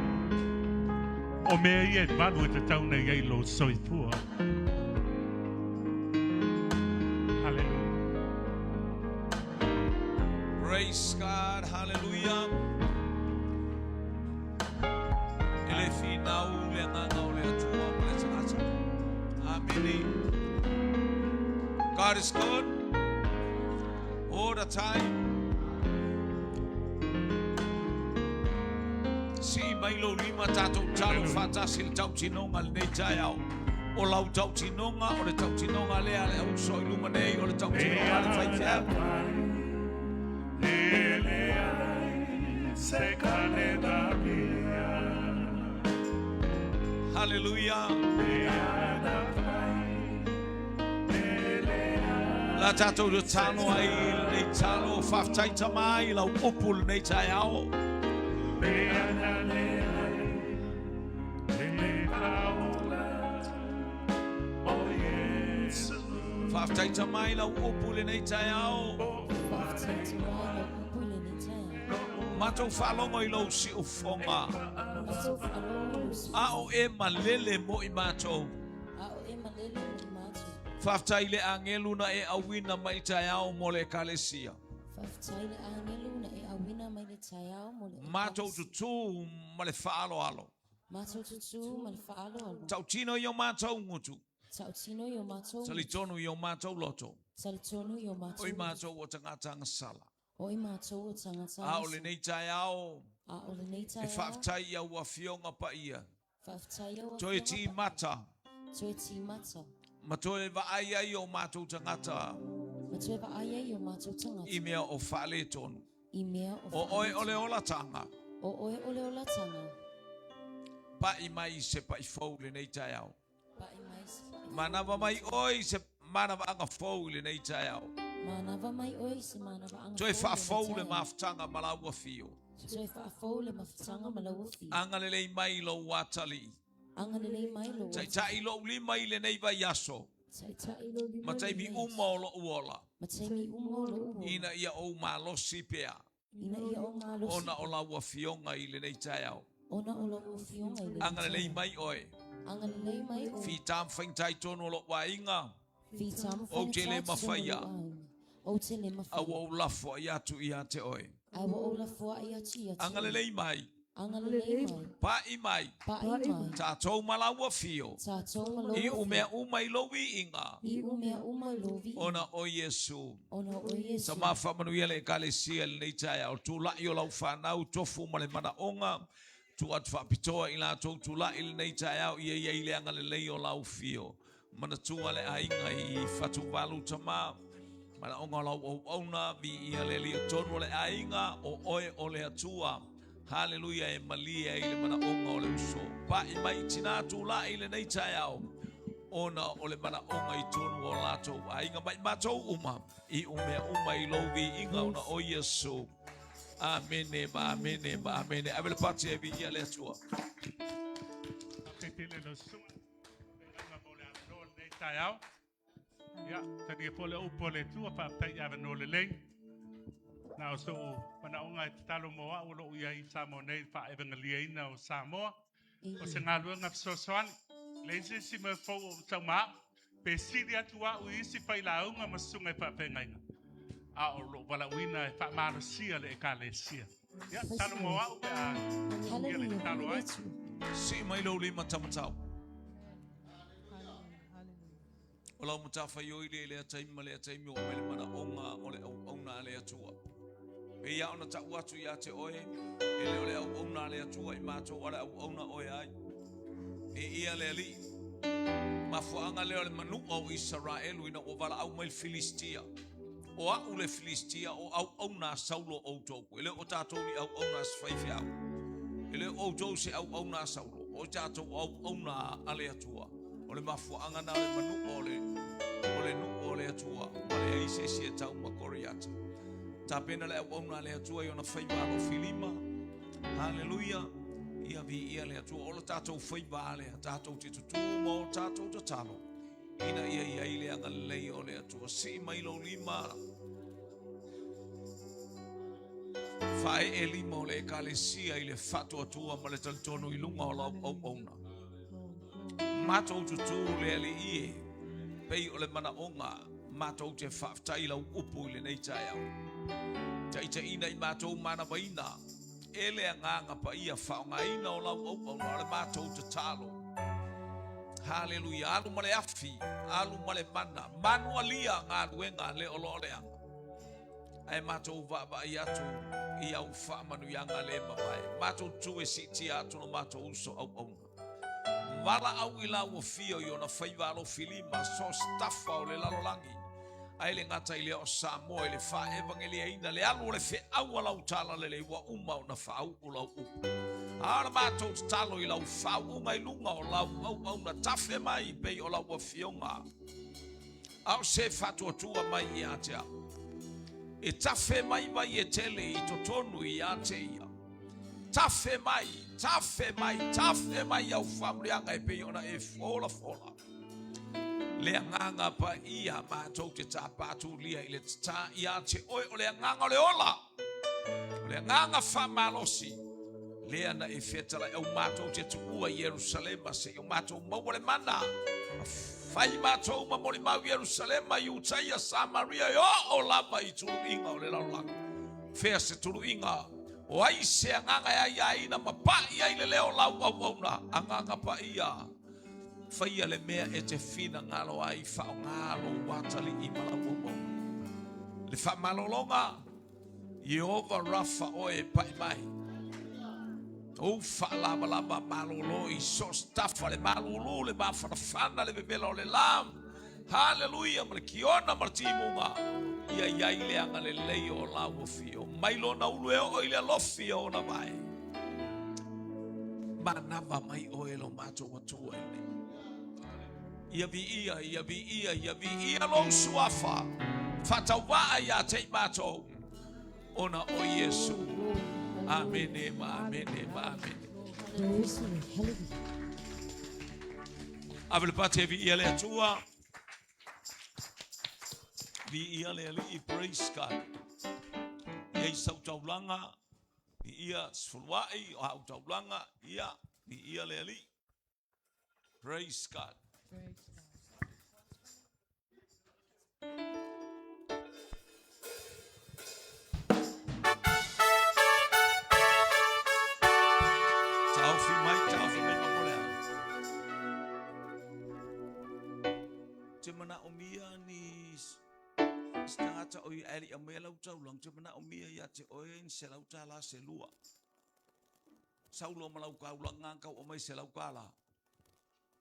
O mea ia e valu e tatau ona i ai lou soifua. Hallelujah.
Praise God, hallelujah. E le finau le agaga o le Atua ma le tagata. Amene. God is good all the time. Sii mai lou lima tatou talo faatasi le tautinoga lenei taeao. O lau tautinoga, o le tautinoga lea a le auso i luma nei, o le tautinoga a le faifeau. Haleluia. La tatou tatalo ai lenei talo, faafetai Tama i lau upu lenei taeao. Faafetai Tama i lau upu lenei taeao.
Faafetai Tama i lau upu i lenei taeao.
Matou faalogo i lou siufofoga.
Matou faalogo i lou siufofoga.
A o e malele mo i matou.
A o e malele mo i matou.
Faafetai i le agelu na e auina mai i taeao mo le Ekalesia.
Faafetai i le agelu na e auina mai le taeao mo le Ekalesia.
Matou tutū ma le faaaloalo.
Matou tutū ma le faaaloalo.
Tautino i o matou gutu.
Tautino i o matou gutu.
Talitonu i o matou loto.
Talitonu i o matou
O i
loto.
matou o tagata agasala.
O i matou o tagata
A o
agasala.
lenei taeao.
A o lenei
E
taeao.
faafetai i au afioga paia.
Faafetai i au
Toe
afioga paia.
timata.
Toe timata.
Ma toe vaai ai o matou tagata.
Ma toe vaai ai o matou tagata.
I mea o faaletonu.
I mea o
O oe o le olatanga.
O oe o le olatanga.
Pai mai i se pai fou i lenei taeao.
Pai mai se pai fou.
Manava mai oe i se manavaaga fou i lenei taeao.
Manava mai oe i se manavaaga fou i
Toe
lenei
faafou le
taeao.
mafutaga ma lau afio.
Toe faafou le mafutaga ma lau afio.
Agalelei mai i lou atalii.
Agalelei mai lou atalii.
Taitai lou lima i lenei vaiaso.
Taitai lou lima
Ma
i
taimi
lenei
uma o lou ola.
Ma taimi uma o lou ola.
Ina ia ou malosi pea.
Ina ia ou malosi
Ona o
pea.
lau afioga i lenei taeao.
Ona o lau afioga i lenei taeao.
Agalelei mai oe.
Agalelei mai oe.
Fita ma faigata i totonu o lou aiga.
Fita ma
Ou te
faigata
le
i totonu o
mafaia.
lou aiga. Ou te le mafaia.
A ua ou lafoai atu ia te oe.
A ua ou lafoai atu ia te oe.
Agalelei mai.
Agalelei mai.
Pai mai.
Pai mai.
Tatou ma lau afio.
Tatou ma lou afio.
I mea uma i lou viiga.
I mea uma i lou viiga.
Ona o Iesu.
Ona o Iesu.
Tama faamanuia le Ekalesia i lenei taeao. Tulai o lau fanau, tofu ma le manaoga. Tuu atu faapitoa i latou tulai i lenei taeao ia i ai le agalelei o lau afio. Manatua le aiga i Fatuvalu Tama. Manaoga o lau auauna, viia le Alii tonu o le aiga, o oe o le Atua. Haleluia e malie ai le manaoga o le uso. Pai mai i tina tulai i lenei taeao, ona o le manaoga i tonu o latou aiga mai matou uma, i mea uma i lou viiga ona o Iesu. Amene ma amene ma amene. Ave le pati e viia le Atua.
Faafetai tele i lau susuga. Faafetai mo le avanoa lenei taeao. Ia, talia foi le upu a le Atua, faafetai i avanoa lelei. Na o sou manaoga e tatalo mo au o loo i ai i Samoa nei i le faaevagaliaina o Samoa. O se galuega fesoasoani. Leai se isi mea fou o ou tau ma au. Pe sili atu a'u i isi failauga ma susuga i faafeagaiga, a o lou valaauina e faamalosia le Ekalesia. Ia, tatalo mo a'u pe a ia le tatalo ai.
Sii mai lou lima tamatau. O lau matafaioi lea i lea taimi ma lea taimi ua aumai le manaoga o le auauna a le Atua. Pei lava ona tau atu ia te oe, e le o le auauna a le Atua i matou, a o le auauna oe ai. Viia le Alii. Mafuaaga lea o le manua o Isaraelu ina ua valaau mai le Filistia. O a'u le Filistia, o auauna a Saulo outou. E le o tatou ni auauna a se faifeau. E le o outou se auauna a Saulo. O tatou o auauna a le Atua. O le mafuaaga na o le manua o le, o le nuu o le Atua, ua leai se isi e tau ma Koriata. Tapena le auauna a le Atua i ona faiva alofilima. Haleluia. Ia viia le Atua. O lo tatou faiva lea, tatou te tutū ma o tatou tatalo, ina ia i ai le agalelei o le Atua. Sii mai lou lima, faaee lima o le Ekalesia i le faatuatua ma le talitonu i luga o lau auauna. Matou tutū le Alii e, pei o le manaoga, matou te faafetai i lau upu i lenei taeao. Taitaiina i matou manavaina e le Agaga Paia faaaogaina o lau auauna o le matou tatalo. Haleluia, alu ma le afi, alu ma le mana, manualia galuega le o lo o leaga. Ae matou vaavaai atu i au faamanuiaga le mavae. Matou tu e siitia atu lo matou uso auauna. Valaau i lau afio i ona faiva alofilima, so se tafa o le lalolagi, ae le gata i lea o Samoa i le faaevangeliaina le alu o le feau a lau talalelei ua uma ona faauu lau upu. A o le matou tatalo i lau faauuga i luga o lau auauna tafe mai pei o lau afioga, a o se faatuatua mai ia te au. E tafe mai vai e tele i totonu ia te ia. Tafe mai, tafe mai, tafe mai au faamanuiaga e pei ona e folafola. Le agaga paia matou te tapa tulia i le tatā ia te oe o le agaga o le ola, o le agaga faamalosi, lea na e fetalai au matou te tuua i Ierusalema se i o matou maua le mana, ma fai matou ma molimau i Ierusalema, Iutaia, Samaria, e oo lava i tuluiga o le lalolagi. Fea se tuluiga? O ai se agaga e aiaina ma pai ai le leo o lau auauna? Agaga paia, faia le mea e te finagalo ai, faaaoga lou atalii ma lau auauna. Le faamalologa, Ieova Rafa oe e pai mai. Ou faalavalava malolo i so o se tafa, le malulu, le mafanafana, le vevela o le la, Haleluia ma le kiona ma le timuga. Ia i ai le agalelei o lau afio. Mai lona ulu e oo i le alofi o ona vae. Manava mai oe lo matou Atua i nei. Ia viia, ia viia, ia viia lou suafa. Faatauvaa ia te i matou. Ona o Iesu. Amene ma amene ma amene. Ave le pate viia le Atua. Viia le Alii, praise God. Ia i sau taulaga, viia sefuluai o au taulaga, ia, viia le Alii. Praise God. Praise God. Taofi mai, taofi mai ma mo le a. Te manaomia ni se tagata o i ae le i aumaia lau taulaga, te manaomia ia te oe ni $100 se lua. Saulo ma lau kaulaga kau aumai $100.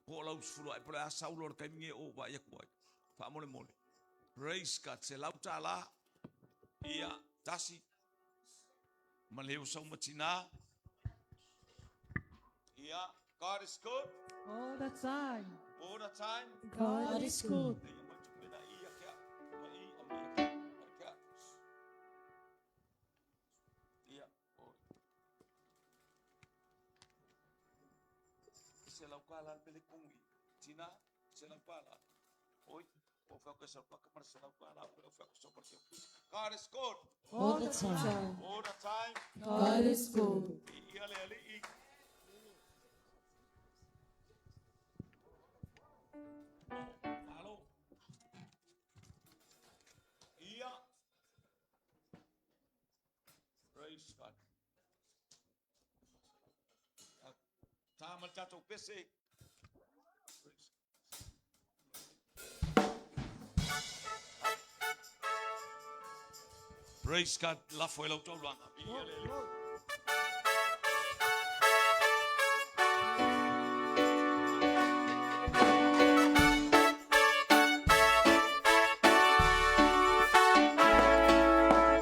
Po o lau sefulu ae po o le a saulo le taimi nei o ou vaai atu ai. Faamolemole. Praise God. $100. Ia, tasi. Ma leo sau ma tinā. Ia, God is good.
All the time.
All the time.
God is good.
Ia, $100 le mele kongi. Tina, $100. Oi, o whea koe sau paka mara $100, o whea koe sau paka. God is good.
All the time.
All the time.
God is good.
I ia le alii. Malo. Praise God. Tā ma le tatou pese. Praise Praise God. Lafo e lau taulaga. Viia le Alii.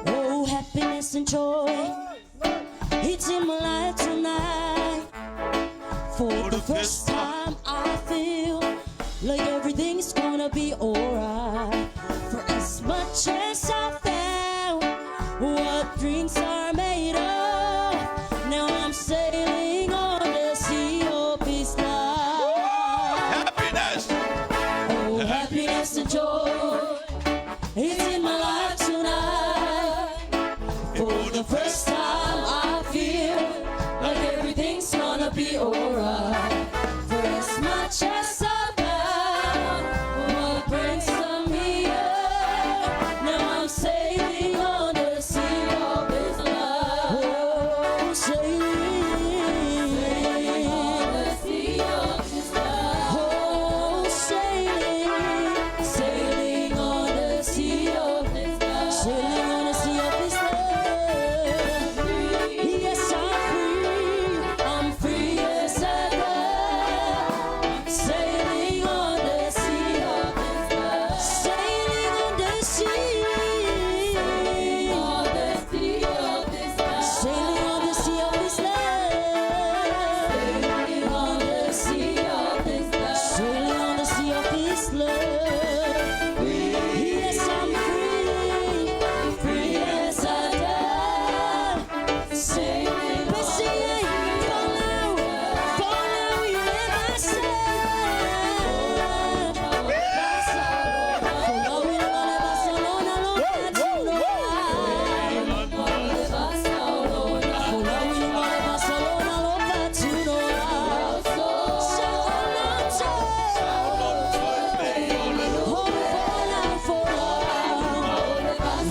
Oh, happiness and joy, it's in my life tonight. For the first time, I feel like everything's gonna be alright. For as much as I found what dreams are made of, now I'm sailing on the sea of His love.
Happiness.
Oh, happiness and joy, it's in my life tonight. For the first time, I feel like everything's gonna be alright. For as much as I found what brings some here, now I'm sailing on the sea of His love. Oh, sailing, sailing on the sea of His love. Oh, sailing, sailing on the sea of His love. Sailing on the sea of His love. Yes, I'm free. I'm free as a bird. Sailing on the sea of His love. Sailing on the sea. Sailing on the sea of His love. Sailing on the sea of His love. Sailing on the sea of His love. Sailing on the sea of His love. Yes, I'm free. Free as a dove. Sailing. Follow, follow you in my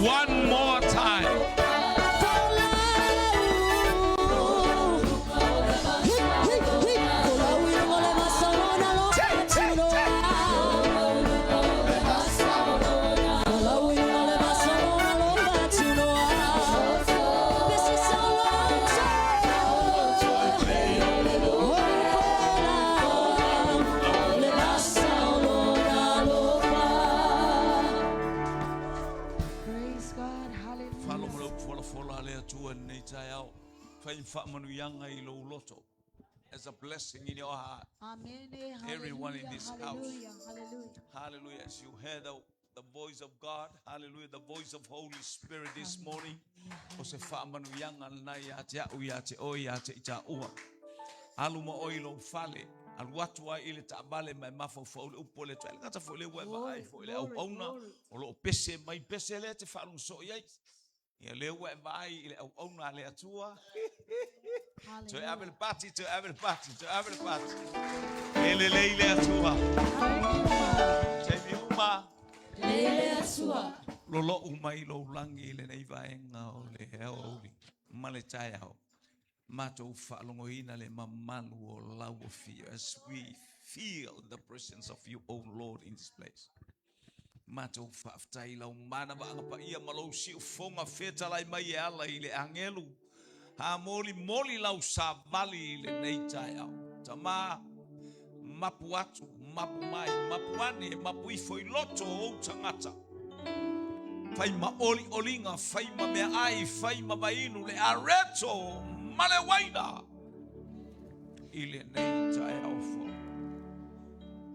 One more time.
Praise God.
Falo mo
Hallelujah.
lau folafola a le Atua i lenei taeao. Fai ni faamanuiaga i lou loto. As a blessing in your heart.
Amen.
Everyone in
Hallelujah.
this house.
Hallelujah. Hallelujah.
Hallelujah. As you hear the voice of God, hallelujah, the voice of Holy Spirit this morning. O se faamanuiaga lenā ia te a'u ia te oe ia te i tāua. Alu ma oe i lou fale, alu atu ai i le taavale ma e mafaufau i le upu a le Atua. E le gata foi i lea ua e vaai foi i le auauna o lo o pese mai pese lea e te faalogo soo i ai. Ia lea ua e vaai i le auauna a le Atua. Toe ave le pati, toe ave le pati, toe ave le pati. E lelei le Atua. Taimi uma.
Lelei le Atua.
Lolo'u mai lou lagi i lenei vaega o le aoauli ma le taeao. Matou faalogoina le mamalu o lau afio as we feel the presence of you, O Lord, in this place. Matou faafetai i lau manavaaga paia ma lou siufofoga fetalai mai e ala i le agelu. A molimoli lau savali i lenei taeao. Tama, mapu atu, mapu mai, mapu ane, mapu ifo i loto o ou tagata. Fai ma olioliga, fai ma meaai, fai ma vainu, le areto ma le uaina i lenei taeao fou.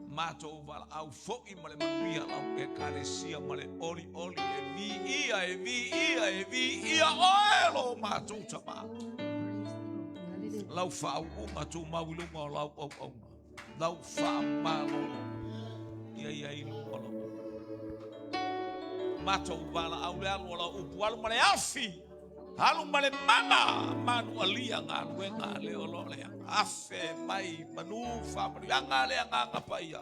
Matou valaau foi ma le manuia lau Ekalesia ma le olioli e viia, e viia, e viia oe lo matou Tama. Lau faauuga tumau i luga o lau auauna, lau faamalolo ia ia i luga o lau upu. Matou valaau le alu o lau upu, alu ma le afi, alu ma le mana, manualia galuega a le o le afe mai manu faamanuiaga le Agaga Paia.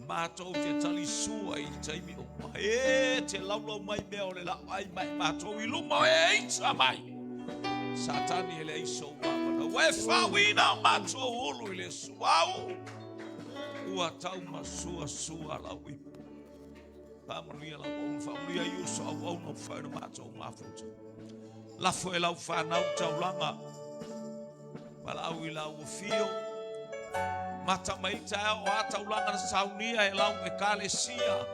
Matou te talisua i taimi uma. E te laulau mai mea o le laau ai mai matou i luma o e ita mai. Satani e leai sou avanoa. Ua e faauina o matou ulu i le suauu, ua taumasuasua lau ipu. Faamanuia lau auauna, faamanuia i uso auauna ua fai ona matou mafuta. Lafo e lau fanau taulaga, valaau i lau afio, mata mai taeao o a taulaga na saunia e lau ekalesia.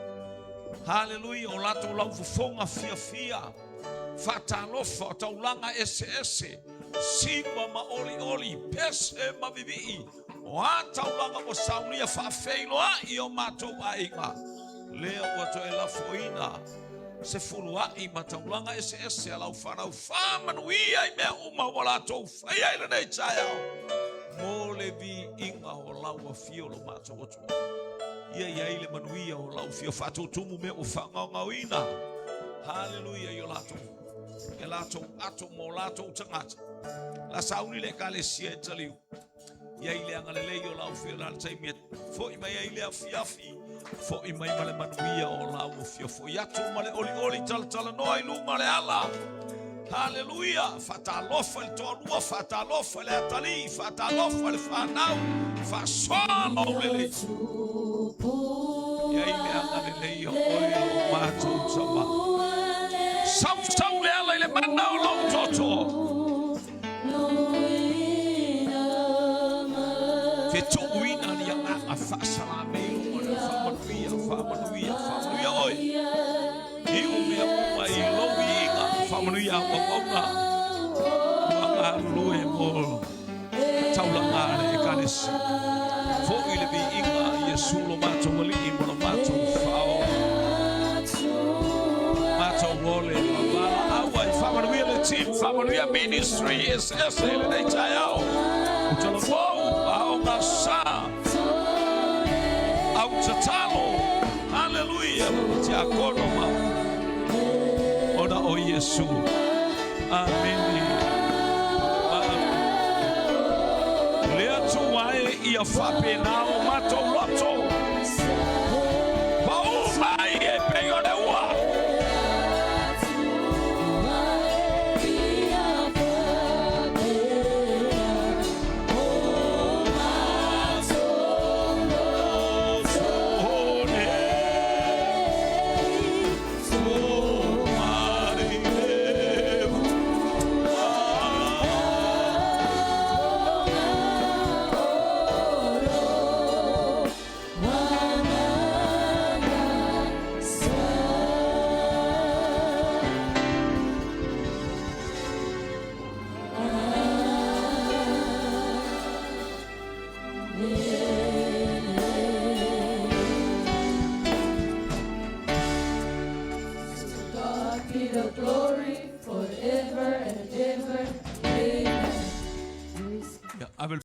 Haleluia, o latou laufofoga fiafia, faatalofa o taulaga eseese, sima ma olioli, pese ma vivii, o a taulaga ua saunia faafeiloai o matou aiga, lea ua toe lafoina se fuluai ma taulaga eseese a lau fanau faamanuia i mea uma ua latou faia i lenei taeao mo le viiga o lau afio lo matou Atua. Ia i ai le manuia o lau afio faatutumu mea ua faagaogaoina. Haleluia i o latou e latou ato mo latou tagata. La sauni le ekalesia e taliu. Ia i le agalelei o lau afio la le taimi e foi mai ai le afiafi. Foi mai ma le manuia o lau afio. Foi atu ma le olioli talatalanoa i luga le ala. Haleluia! Faatalofa i le toalua, faatalofa i le atalii, faatalofa i le fanau, faasoa lou lelei. Ia i le agalelei o oe lo matou tama. Sau sau le ala i le mana o lou toto. Fetuuina le agaga faasalame i luga o le faamanuia, faamanuia, faamanuia oe. I o mea uma i lou viiga, faamanuia au auauna. Ua galulue mo taulaga a le ekalesia. Foi le viiga i Iesu lo matou Alii ma lo matou Faaola. Matou ole ma valaau ai, faamanuia le team, faamanuia ministry eseese i lenei taeao. Talavou, aoga sa, au tatalo, haleluia, tiakono ma ona o Iesu. Amene. Le Atua e ia faapena o matou loto. Pau mai e pei o le ua.
God be the glory forever and ever. Amen.
Yeah, I will